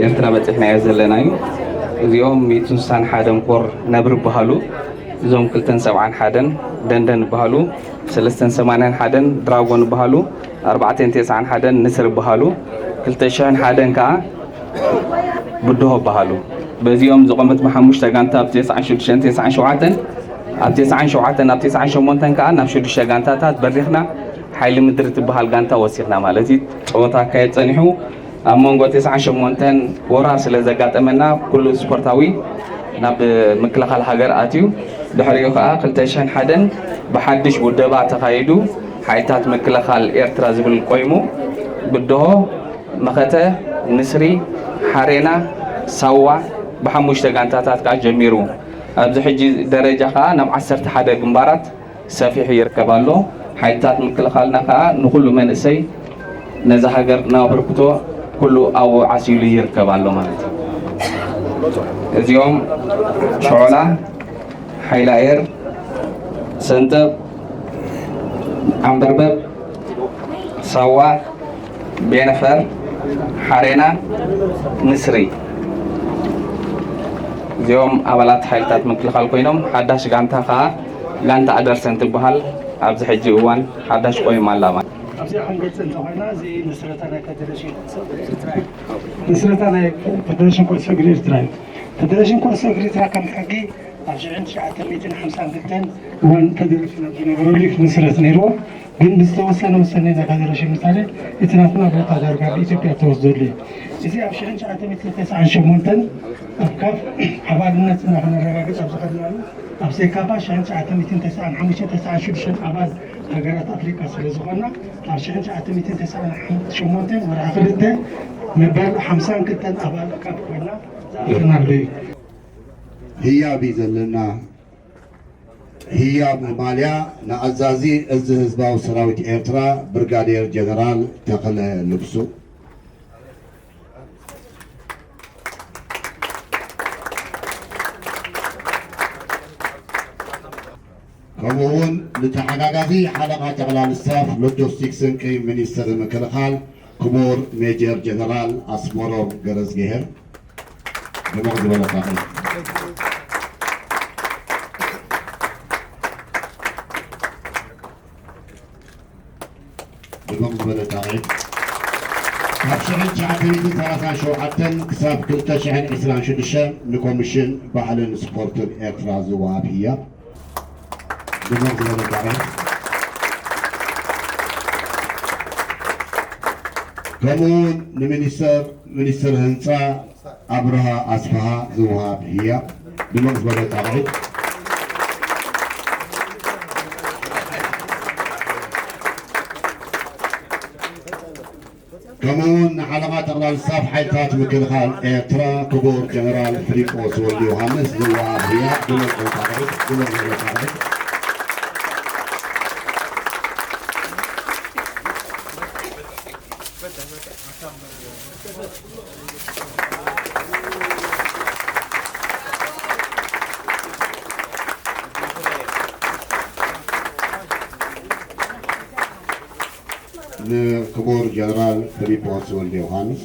ኤርትራ በፂሕናዮ ዘለና እዩ። እዚኦም ሚእትን ስሳን ሓደን ኮር ነብሪ ይበሃሉ። እዞም ክልተን ሰብዓን ሓደን ደንደን ይበሃሉ። ሰለስተን ሰማንያን ሓደን ድራጎን ይበሃሉ። ኣርባዕተን ተስዓን ሓደን ንስር ይበሃሉ። ክልተ ሽሕን ሓደን ከዓ ብድሆ ይበሃሉ። በዚኦም ዝቖመት ብሓሙሽተ ጋንታ ኣብ ተስዓን ሽዱሽተን ተስዓን ሸውዓተን ኣብ ተስዓን ሸውዓተን ኣብ ተስዓን ሸሞንተን ከዓ ናብ ሽዱሽተ ጋንታታት በሪኽና ሓይሊ ምድሪ ትበሃል ጋንታ ወሲኽና ማለት እዩ። ፀወታ ኣካየድ ፀኒሑ ኣብ መንጎ ተስዓን ሸሞንተን ወራር ስለ ዘጋጠመና ኩሉ ስፖርታዊ ናብ ምክልኻል ሃገር ኣትዩ። ድሕሪኡ ከዓ ክልተ ሽሕን ሓደን ብሓድሽ ውደባ ተኻይዱ ሓይልታት ምክልኻል ኤርትራ ዝብል ቆይሙ ብድሆ፣ መኸተ፣ ንስሪ፣ ሓሬና፣ ሳዋ ብሓሙሽተ ጋንታታት ከዓ ጀሚሩ ኣብዚ ሕጂ ደረጃ ከዓ ናብ ዓሰርተ ሓደ ግንባራት ሰፊሑ ይርከብ ኣሎ። ሓይልታት ምክልኻልና ከዓ ንኹሉ መንእሰይ ነዛ ሃገር ናብ ኣበርክቶ ኩሉ ኣብኡ ዓሲሉ ይርከብ ኣሎ ማለት እዩ። እዚኦም ሸዖላ፣ ሓይሊ ኣየር፣ ሰንጠብ፣ ዓንበርበብ፣ ሳዋ፣ ቤነፈር፣ ሓሬና፣ ንስሪ እዚኦም ኣባላት ሓይልታት ምክልኻል ኮይኖም ሓዳሽ ጋንታ ከዓ ጋንታ ኣደርሰን ትበሃል ኣብዚ ሕጂ እዋን ሓዳሽ ቆይማ ኣላ ማለት። ኣብዚኣ ክንገልፅ እንተኾይና እዚ ምስረታ ናይ ፌደሬሽን ኩዕሶ እግሪ ኤርትራ እዩ። ምስረታ ናይ ፌደሬሽን ኩዕሶ እግሪ ኤርትራ እዩ። ፌደሬሽን ኩዕሶ እግሪ ኤርትራ ከም ሕጊ ኣብ ሽሕን ትሽዓተ ሚእትን ሓምሳን ክልተን እዋን ፌደሬሽን ኣብ ዝነበረሉ እዩ ክምስረት ነይርዎ። ግን ብዝተወሰነ ውሳኔ ናይ ፌደሬሽን ምሳሌ እቲ ናትና ቦታ ዳርጋ ብኢትዮጵያ ተወስደሉ እዩ። እዚ ኣብ ሽሕን ትሽዓተ ሚእትን ተስዓን ሸሞንተን ኣብ ካፍ ኣባልነትና ክነረጋግጽ ኣብ ዝኸድናሉ ኣብ ሴካፋ ሽሕን ትሽዓተ ሚእትን ተስዓን ሓሙሽተን ተስዓን ሽዱሽተን ኣባል ሃገራት ኣፍሪቃ ስለ ዝኾንና ኣብ ሽሕን ትሽዓተ ሚእትን ተስዓን ሸሞንተን ወርሒ ክልተ መበል ሓምሳን ክልተን ኣባል ካፍ ኮይና ዝኣተናሉ እዩ። ህያብ እዩ ዘለና። ህያብ ማልያ ንኣዛዚ እዚ ህዝባዊ ሰራዊት ኤርትራ ብርጋዴር ጀነራል ተኽለ ልብሱ። ከምኡ እውን ንተሓጋጋዚ ሓለቓ ጠቕላሊ ስታፍ ሎጂስቲክስን ቅይም ሚኒስትር ምክልኻል ክቡር ሜጀር ጀነራል ኣስመሮም ገረዝግሄር ድሙቕ ዝበለ ሳዕስዒት። ድሙቕ ዝበለ ሳዕስዒት። ካብ ሽሕን ትሽዓተ ሚእትን ሰላሳን ሸውዓተን ክሳብ ክልተ ሽሕን ዕስራን ሽዱሽተን ንኮሚሽን ባህልን ስፖርትን ኤርትራ ዝወሃብ ህያብ። ድሙቕ ዝበለ ሳዕስዒት። ከምኡ እውን ንሚኒስተር ሚኒስትር ህንፃ ኣብርሃ ኣስፍሃ ዝወሃብ ህያብ ድሙቕ ዝበለ ሳዕስዒት። ከምኡ እውን ንሓለቓ ጠቕላሊ ስታፍ ሓይልታት ምክልኻል ኤርትራ ክቡር ጀነራል ፊሊጶስ ወልደ ዮሃንስ ዝወሃብ ህያብ ድሙቕ ሳዕስዒት፣ ድሙቕ ዝበለ ሳዕስዒት። ክቡር ጀነራል ፊሊጶስ ወልደ ዮሃንስ።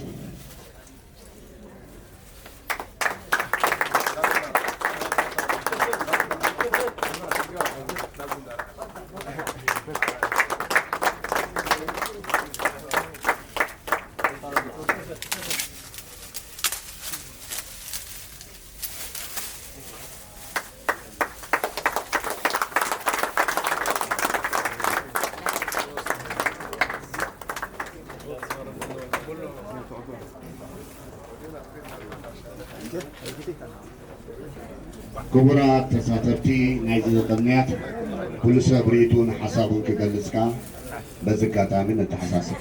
ክቡራት ተሳተፍቲ ናይዚ ቅንያት፣ ኩሉ ሰብ ርእይቱን ሓሳቡን ክገልጽ ከኣ በዚ ኣጋጣሚ ነተሓሳስብ።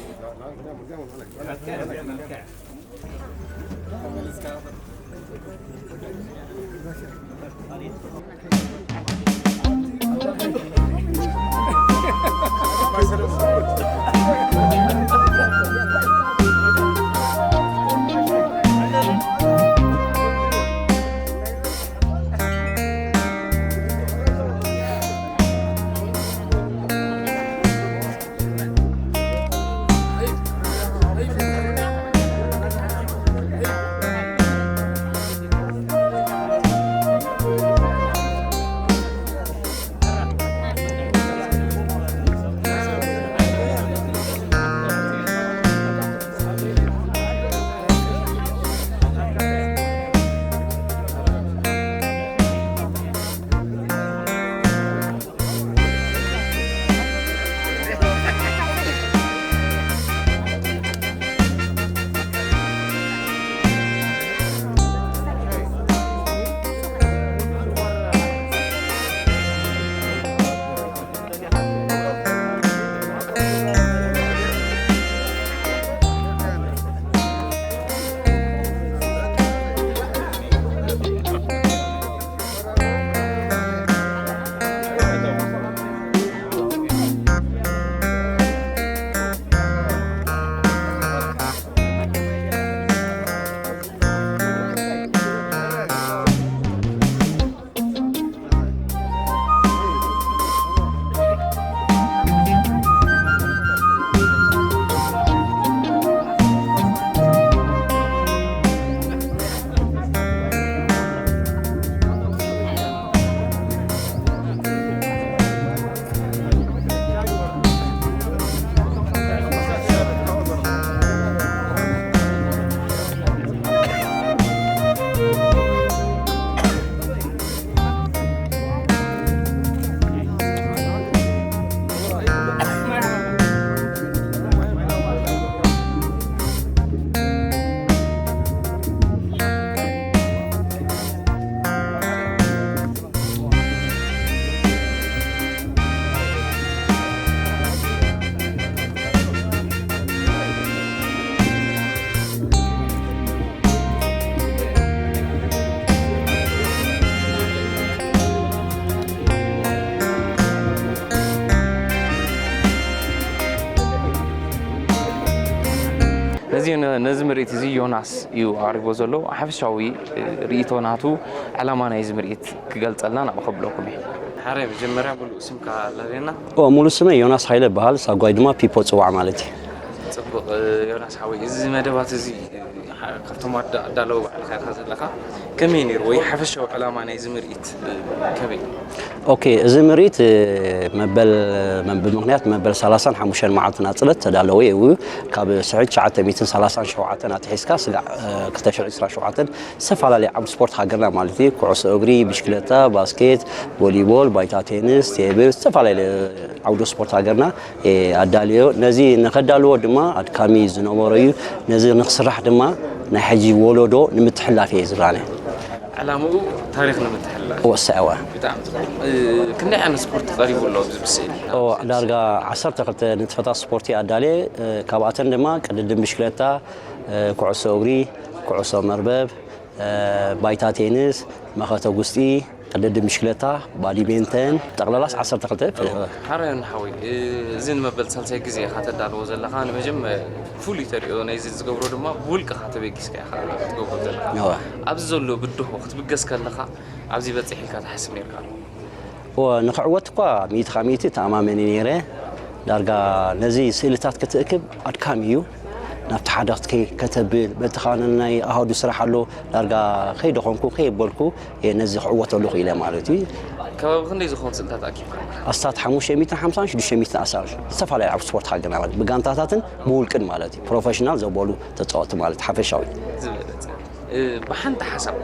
ነዚ፣ ነዚ ምርኢት እዚ ዮናስ እዩ ኣቕሪቦ ዘሎ። ሓፈሻዊ ርእይቶ ናቱ፣ ዕላማ ናይዚ ምርኢት ክገልጸልና ናብ ከብለኩም እየ። ሓራይ መጀመርያ ሙሉእ ስምካ ኣለና? ኦ፣ ሙሉእ ስመይ ዮናስ ሃይለ ይበሃል። ሳጓይ ድማ ፒፖ ጽዋዕ ማለት እዩ። ጽቡቕ፣ ዮናስ ሓወይ፣ እዚ መደባት እዚ፣ እ፣ ካ-፣ ካብቶም ኣዳ-፣ ኣዳለዉ ባዕልኻ ኢኻ ዘለኻ፣ ከመይ ነይሩ? ወይ ሓፈሻዊ ዕላማ ናይዚ ምርኢት፣ እ፣ ከመይ? ኦኬ፣ እዚ ምርኢት፣ እ፣ መበል፣ መ-፣ ብምኽንያት መበል ሰላሳን ሓሙሽተን መዓልቲ ናጽረት ተዳለወ እዩ። ካብ ስርሒት ትሽዓተ ሚእትን ሰላሳን ሸውዓተን ኣትሒዝካ ስጋዕ፣ እ፣ ክልተ ሽሕን ዕስራን ሸውዓተን ዝተፈላለዩ ዓውዲ ስፖርት ሃገርና ማለት እዩ፣ ኩዕሶ እግሪ፣ ብሽክለታ፣ ባስኬት፣ ቮሊቦል፣ ባይታ ቴኒስ፣ ቴብል፣ ዝተፈላለዩ ዓውዲ ስፖርት ሃገርና፣ እ፣ ኣዳልዮ። ነዚ ንኸዳልዎ ድማ ኣድካሚ ዝነበሮ እዩ። ነዚ ንኽስራሕ ድማ ናይ ሕጂ ወለዶ ንምትሕልላፍ እየ ዝብላነ። ዕላምኡ ታሪኽ ንምትሕልላፍ። ወሳኢ እዋ። ብጣዕሚ ጽቡቕ። እ፣ ክንደይ ዓይነት ስፖርት ቀሪቡ ኣሎ ኣብዚ ብስእሊ? ኦ፣ ዳርጋ ዓሰርተ ክልተ ንጥፈታት ስፖርት እየ ኣዳልየ። እ፣ ካብኣተን ድማ ቅድድም ብሽክለታ፣ እ፣ ኩዕሶ እግሪ፣ ኩዕሶ መርበብ፣ እ፣ ባይታ ቴኒስ፣ መኸተ ጉስጢ፣ ቅድድም ብሽክለታ፣ ባዲሜንተን፣ ጠቕላላስ ዓሰርተ ክልተ። ሓራይ ሓወይ፣ እ፣ እዚ ንመበል ሳልሳይ ግዜ ኢኻ ተዳልዎ ዘለኻ። ንመጀመ-፣ ፍሉይ ተሪኦ ናይዚ ዝገብሮ ድማ ብውልቅኻ ተበጊስካ ኢኻ ትገብሮ ዘለኻ። እዋ። ኣብዚ ዘሎ ብድሆ ክትብገስ ከለኻ ኣብዚ በጽሕ ኢልካ ትሓስብ ነርካ ዶ? እወ፣ ንኽዕወት እኳ ሚእቲ ካብ ሚእቲ ተኣማመኒ ነይረ። ዳርጋ ነዚ ስእልታት ክትእክብ ኣድካሚ እዩ። ናብቲ ሓደ ክትከይ ከተብል በቲ ኻነ ናይ ኣሃዱ ስራሕ ኣሎ። ዳርጋ ከይደኾንኩ ከየበልኩ እየ ነዚ ክዕወተሉ ክኢለ ማለት እዩ። ከባቢ ክንደይ ዝኾኑ ስእልታት ኣኪብካ? ኣስታት ሓሙሽተ ሚእትን ሓምሳን ሽዱሽተ ሚእትን ኣስታት ዝተፈላለዩ ኣብ ስፖርት ሃገርና ማለት ብጋንታታትን ብውልቅን ማለት እዩ። ፕሮፌሽናል ዘበሉ ተፃወቲ ማለት ሓፈሻዊ ዝበለፀ ብሓንቲ ሓሳብ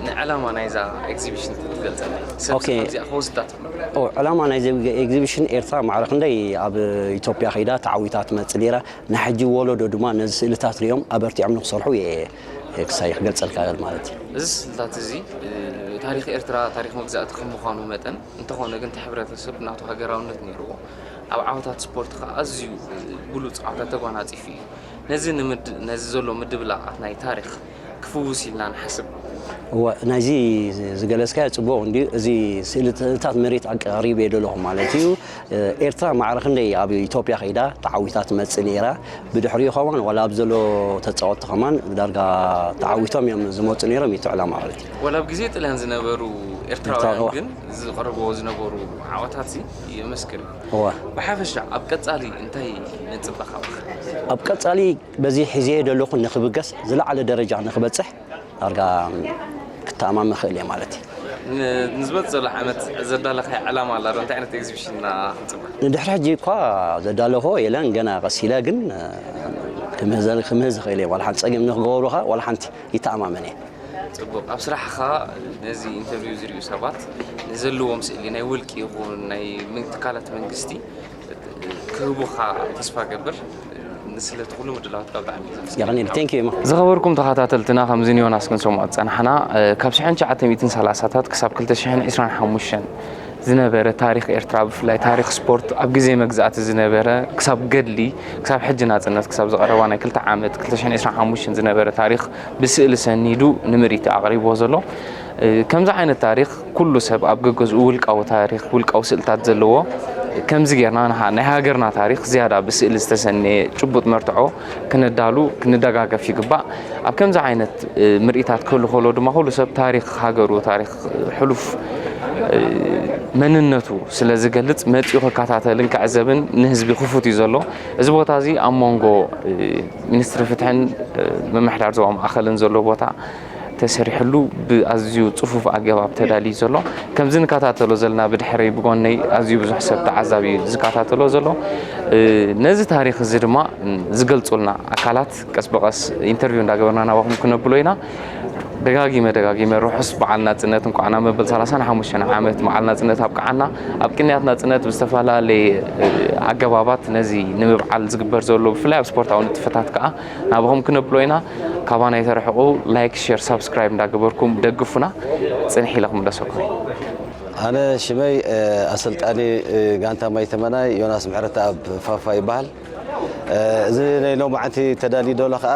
ንዕላማ ናይዛ ኤግዚቢሽን ትገልፀና ኦኬ። እዚኣ ከወስዳ ትብሎ ኦ፣ ዕላማ ናይዚ ኤግዚቢሽን ኤርትራ ማዕረ ክንደይ ኣብ ኢትዮጵያ ከይዳ ተዓዊታ ትመጽእ ነይራ። ንሕጂ ወለዶ ድማ ነዚ ስእልታት ሪኦም ኣበርቲዖም ንክሰርሑ እየ ክሳይ ክገልጸልካ ማለት እዩ። እዚ ስእልታት እዚ ታሪክ ኤርትራ ታሪክ መግዛእቲ ከም ምዃኑ መጠን እንተኾነ ግን እቲ ሕብረተሰብ ናቱ ሃገራውነት ነይርዎ ኣብ ዓወታት ስፖርት ከዓ ኣዝዩ ብሉፅ ዓወታት ተጓናፂፉ እዩ። ነዚ ንምድ ነዚ ዘሎ ምድብላቓት ናይ ታሪኽ ክፍውስ ኢልና ንሓስብ። እወ ናይዚ ዝገለጽካዮ ጽቡቕ እንድዩ። እዚ ስእልታት መሬት ኣቀሪበ ዘለኹ ማለት እዩ። ኤርትራ ማዕረ ክንደይ ኣብ ኢትዮጵያ ከይዳ ተዓዊታ ትመጽእ ነይራ። ብድሕሪኡ ከማን ዋላ ኣብ ዘሎ ተጻወትቲ ከማን ዳርጋ ተዓዊቶም እዮም ዝመጹ ነይሮም ይትዕላ ማለት እዩ። ዋላ ኣብ ግዜ ጥልያን ዝነበሩ ኤርትራውያን ግን ዝቐርብዎ ዝነበሩ ዓወታት የመስክር እዩ። እወ። ብሓፈሻ ኣብ ቀጻሊ እንታይ ነጽበ ካባኻ? ኣብ ቀጻሊ በዚ ሒዘዮ ዘለኹ ንኽብገስ ዝለዓለ ደረጃ ንኽበጽሕ ዳርጋ ክተኣማመ ክእል እየ ማለት እዩ። ንዝመጽእ ዘሎ ዓመት ዘዳለኻዮ ዕላማ ኣላ ዶ? እንታይ ዓይነት ኤግዚቢሽን ኢና ክንጽበ? ንድሕሪ ሕጂ እኳ ዘዳለኹዎ የለን፣ ገና ቀስ ኢለ ግን ክምህዝ ክእል እየ። ዋላ ሓንቲ ጸገም ንኽገብሩኻ ዋላ ሓንቲ ይተኣማመን እየ። ጽቡቕ። ኣብ ስራሕኻ ነዚ ኢንተርቪው ዝርእዩ ሰባት ንዘለዎም ስእሊ ናይ ውልቂ ይኹን ናይ ትካላት መንግስቲ ክህቡኻ ተስፋ ገብር። ንስለቲ ኩሉ ምድላዋትካ ብጣዕሚ የቐንየል። Thank you እማ። ዝኸበርኩም ተኸታተልትና ከምዚ ንዮናስ ክንሰምዖ ዝጸናሕና ካብ ሽሕን ትሽዓተ ሚእትን ሰላሳታት ክሳብ ክልተ ሽሕን ዕስራን ሓሙሽተን ዝነበረ ታሪኽ ኤርትራ ብፍላይ ታሪኽ ስፖርት ኣብ ግዜ መግዛእቲ ዝነበረ ክሳብ ገድሊ ክሳብ ሕጂ ናጽነት ክሳብ ዝቐረባ ናይ ክልተ ዓመት ክልተ ሽሕን ዕስራን ሓሙሽተን ዝነበረ ታሪኽ ብስእሊ ሰኒዱ ንምርኢት ኣቕሪብዎ ዘሎ። ከምዚ ዓይነት ታሪኽ ኩሉ ሰብ ኣብ ገገዝኡ ውልቃዊ ታሪኽ፣ ውልቃዊ ስእልታት ዘለዎ ከምዚ ጌርና ንሃ ናይ ሃገርና ታሪኽ ዝያዳ ብስእሊ ዝተሰነየ ጭቡጥ መርትዖ ክነዳሉ ክንደጋገፍ ይግባእ። ኣብ ከምዚ ዓይነት ምርኢታት ክህሉ ከሎ ድማ ኩሉ ሰብ ታሪኽ ሃገሩ፣ ታሪኽ ሕሉፍ መንነቱ ስለ ዝገልጽ መጺኡ ክከታተልን ክዕዘብን ንህዝቢ ክፉት እዩ ዘሎ። እዚ ቦታ እዚ ኣብ መንጎ ሚኒስትሪ ፍትሕን ምምሕዳር ዞባ ማእኸልን ዘሎ ቦታ ተሰሪሕሉ ብኣዝዩ ፅፉፍ ኣገባብ ተዳልዩ ዘሎ ከምዚ ንከታተሎ ዘለና ብድሕረይ ብጎነይ ኣዝዩ ብዙሕ ሰብ ተዓዛቢ እዩ ዝከታተሎ ዘሎ ነዚ ታሪክ እዚ ድማ ዝገልፁልና ኣካላት ቀስ ብቀስ ኢንተርቪው እንዳገበርና ናባኹም ክነብሎ ኢና ደጋጊመ ደጋጊመ ርሑስ በዓል ናፅነት እንኳዕ ናብ መበል ሰላሳን ሓሙሽተን ዓመት በዓል ናፅነት ኣብቅዓና ኣብ ቅንያት ናፅነት ብዝተፈላለየ ኣገባባት ነዚ ንምብዓል ዝግበር ዘሎ ብፍላይ ኣብ ስፖርታዊ ንጥፈታት ከዓ ናባኹም ክነብሎ ኢና ካባና ኣይተርሕቑ like share subscribe እንዳገበርኩም ደግፉና ጽንሕ ኢለ ክምለሰኩም ኣነ ሽመይ ኣሰልጣኒ ጋንታ ማይ ተመናይ ዮናስ ምሕረት ኣብ ፋፋ ይበሃል እዚ ናይ ሎማዓንቲ ተዳልዩ ደሎ ከዓ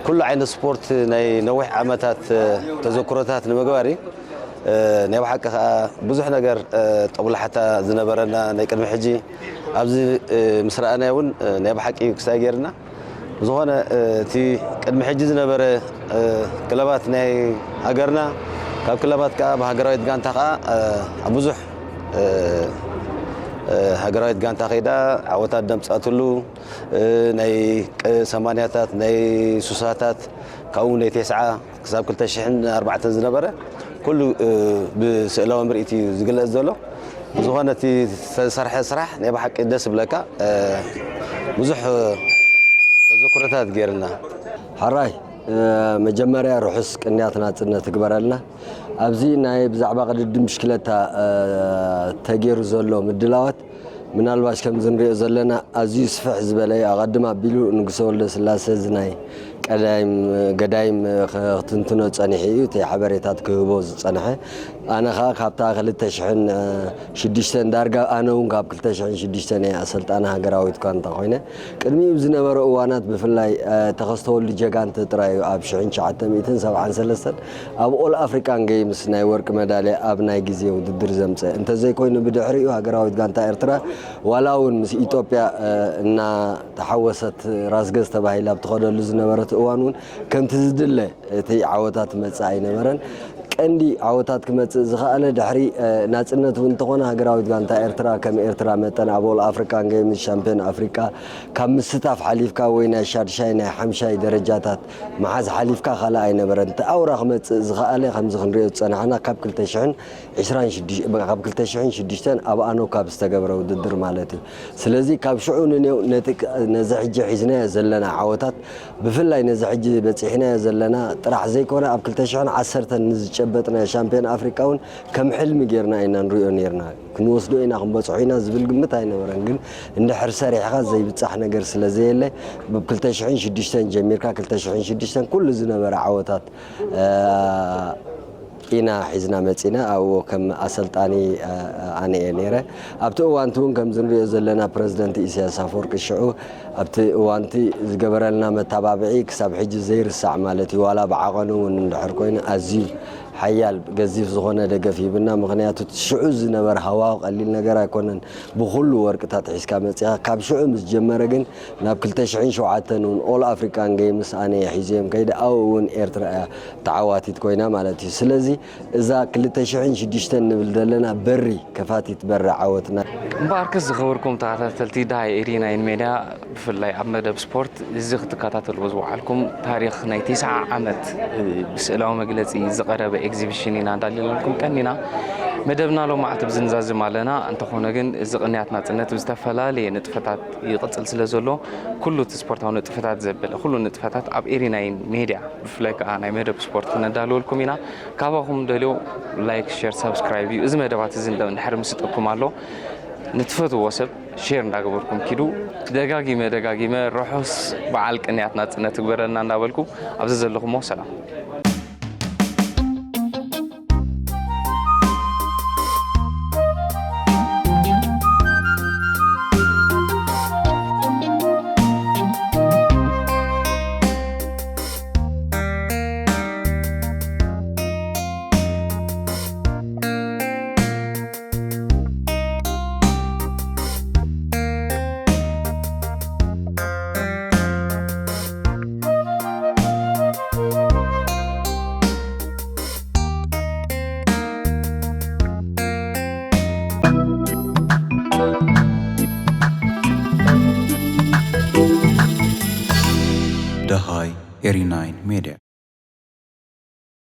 ኩሉ ዓይነት ስፖርት ናይ ነዊሕ ዓመታት ተዘክሮታት ንምግባር እዩ ናይ ብሓቂ ከዓ ብዙሕ ነገር ጠብላሓታ ዝነበረና ናይ ቅድሚ ሕጂ ኣብዚ ምስ ረኣናዮ እውን ናይ ብሓቂ ክሳይ ገይርና ብዝኾነ እቲ ቅድሚ ሕጂ ዝነበረ ክለባት ናይ ሃገርና ካብ ክለባት ከዓ ብሃገራዊት ጋንታ ከዓ ኣብ ብዙሕ ሃገራዊት ጋንታ ከይዳ ዓወታት ደምፃትሉ ናይ ሰማንያታት ናይ ሱሳታት ካብኡ ናይ ቴስዓ ክሳብ ክልተ ሽሕን ኣርባዕተን ዝነበረ ኩሉ ብስእላዊ ምርኢት እዩ ዝግለፅ ዘሎ ዝኾነ እቲ ዝተሰርሐ ስራሕ ናይ ብሓቂ ደስ ብለካ ብዙሕ ተዘክሮታት ገይርና ሕራይ መጀመርያ ርሑስ ቅንያት ናፅነት ትግበረልና ኣብዚ ናይ ብዛዕባ ቅድድም ብሽክለታ ተገይሩ ዘሎ ምድላዋት ምናልባሽ ከምዚ ንሪኦ ዘለና ኣዝዩ ስፍሕ ዝበለ እዩ። ኣቐድም ኣቢሉ ንጉሰ ወልደስላሰ እዚ ናይ ቀዳይም ገዳይም ክትንትኖ ጸኒሑ እዩ እቲ ሓበሬታት ክህቦ ዝጸንሐ። ኣነ ኸኣ ካብታ ክልተ ሽሕን ሽዱሽተን ዳርጋ ኣነ እውን ካብ ክልተ ሽሕን ሽዱሽተን እየ ኣሰልጣኒ ሃገራዊት ጋንታ ኮይነ። ቅድሚኡ ብዝነበረ እዋናት ብፍላይ ተኸስተ ወልዱ ጀጋንተ ጥራይ እዩ ኣብ ሽሕን ትሽዓተ ሚእትን ሰብዓን ሰለስተን ኣብ ኦል ኣፍሪካን ገይምስ ናይ ወርቂ መዳልያ ኣብ ናይ ግዜ ውድድር ዘምፀ። እንተዘይኮይኑ ብድሕሪኡ ሃገራዊት ጋንታ ኤርትራ ዋላ እውን ምስ ኢትዮጵያ እናተሓወሰት ራስገዝ ተባሂላ ብትኸደሉ ዝነበረት እዋን እውን ከምቲ ዝድለ እቲ ዓወታት መፅእ ኣይነበረን። ቀንዲ ዓወታት ክመጽእ ዝኸኣለ ድሕሪ ናጽነት እውን እንተኾነ ሃገራዊት ጋንታ ኤርትራ ከም ኤርትራ መጠን ኣብ ኦል ኣፍሪካን ጌምስ ሻምፒዮን ኣፍሪካ ካብ ምስታፍ ሓሊፍካ ወይ ናይ ሻድሻይ ናይ ሓምሻይ ደረጃታት መሓዝ ሓሊፍካ ካልእ ኣይነበረን። እቲ ኣውራ ክመጽእ ዝኸኣለ ከምዚ ክንሪኦ ዝጸናሕና ካብ ክልተ ሽሕን ዕስራን ሽዱሽተ ካብ ክልተ ሽሕን ሽዱሽተን ኣብ ኣኖካ ብዝተገብረ ውድድር ማለት እዩ። ስለዚ ካብ ሽዑ ንኔው ነዚ ሕጂ ሒዝናዮ ዘለና ዓወታት ብፍላይ ነዚ ሕጂ በጺሕናዮ ዘለና ጥራሕ ዘይኮነ ኣብ ክልተ ሽሕን ዓሰርተን ንዝጨበጥናዮ ሻምፒዮን ኣፍሪቃ እውን ከም ሕልሚ ጌርና ኢና ንሪኦ ኔርና። ክንወስዶ ኢና ክንበጽሖ ኢና ዝብል ግምት ኣይነበረን። ግን እንድሕር ሰሪሕኻ ዘይብጻሕ ነገር ስለ ዘየለ ብ ክልተ ሽሕን ሽዱሽተን ጀሚርካ ክልተ ሽሕን ሽዱሽተን ኩሉ ዝነበረ ዓወታት ኢና ሒዝና መጺና ኣብኡ ከም ኣሰልጣኒ ኣነ እየ ነይረ። ኣብቲ እዋንቲ እውን ከምዚ ንሪኦ ዘለና ፕረዚደንት ኢሳያስ ኣፈወርቂ ሽዑ ኣብቲ እዋንቲ ዝገበረልና መተባብዒ ክሳብ ሕጂ ዘይርሳዕ ማለት እዩ። ዋላ ብዓቐኑ እውን እንድሕር ኮይኑ ኣዝዩ ሓያል ገዚፍ ዝኾነ ደገፍ ሂብና። ምኽንያቱ ሽዑ ዝነበረ ሃዋሁ ቀሊል ነገር ኣይኮነን። ብኹሉ ወርቅታት ሒዝካ መጺኻ ካብ ሽዑ ምስ ጀመረ ግን ናብ ክልተ ሽሕን ሸውዓተን እውን ኦል ኣፍሪካን ጌምስ ኣነ እየ ሒዘዮም ከይደ ኣብኡ እውን ኤርትራ እያ ተዓዋቲት ኮይና ማለት እዩ። ስለዚ እዛ ክልተ ሽሕን ሽዱሽተን ንብል ዘለና በሪ ከፋቲት በሪ ዓወትና። እምበኣርከስ ዝኸበርኩም ተኸታተልቲ ዳሃይ ኤሪ ናይን ሜድያ ብፍላይ ኣብ መደብ ስፖርት እዚ ክትከታተልዎ ዝወዓልኩም ታሪኽ ናይ ተስዓ ዓመት ብስእላዊ መግለፂ ዝቐረበ ኤግዚቢሽን ኢና እንዳለለልኩም ቀኒና። መደብና ሎማዕቲ ብዝንዛዝም ኣለና። እንተኾነ ግን እዚ ቅንያት ናፅነት ብዝተፈላለየ ንጥፈታት ይቕፅል ስለ ዘሎ ኩሉ እቲ ስፖርታዊ ንጥፈታት ዘበለ ኩሉ ንጥፈታት ኣብ ኤሪ ናይን ሜድያ ብፍላይ ከዓ ናይ መደብ ስፖርት ክነዳልወልኩም ኢና። ካባኹም ደልዮ ላይክ፣ ሸር፣ ሳብስክራይብ እዩ። እዚ መደባት እዚ እንድሕር ምስጠኩም ኣሎ ንትፈትዎ ሰብ ሼር እንዳገበርኩም ኪዱ። ደጋጊመ ደጋጊመ ርሑስ በዓል ቅንያት ናጽነት ትግበረልና እንዳበልኩ ኣብዚ ዘለኹሞ ሰላም። ደሃይ ኤሪ ናይን ሜድያ።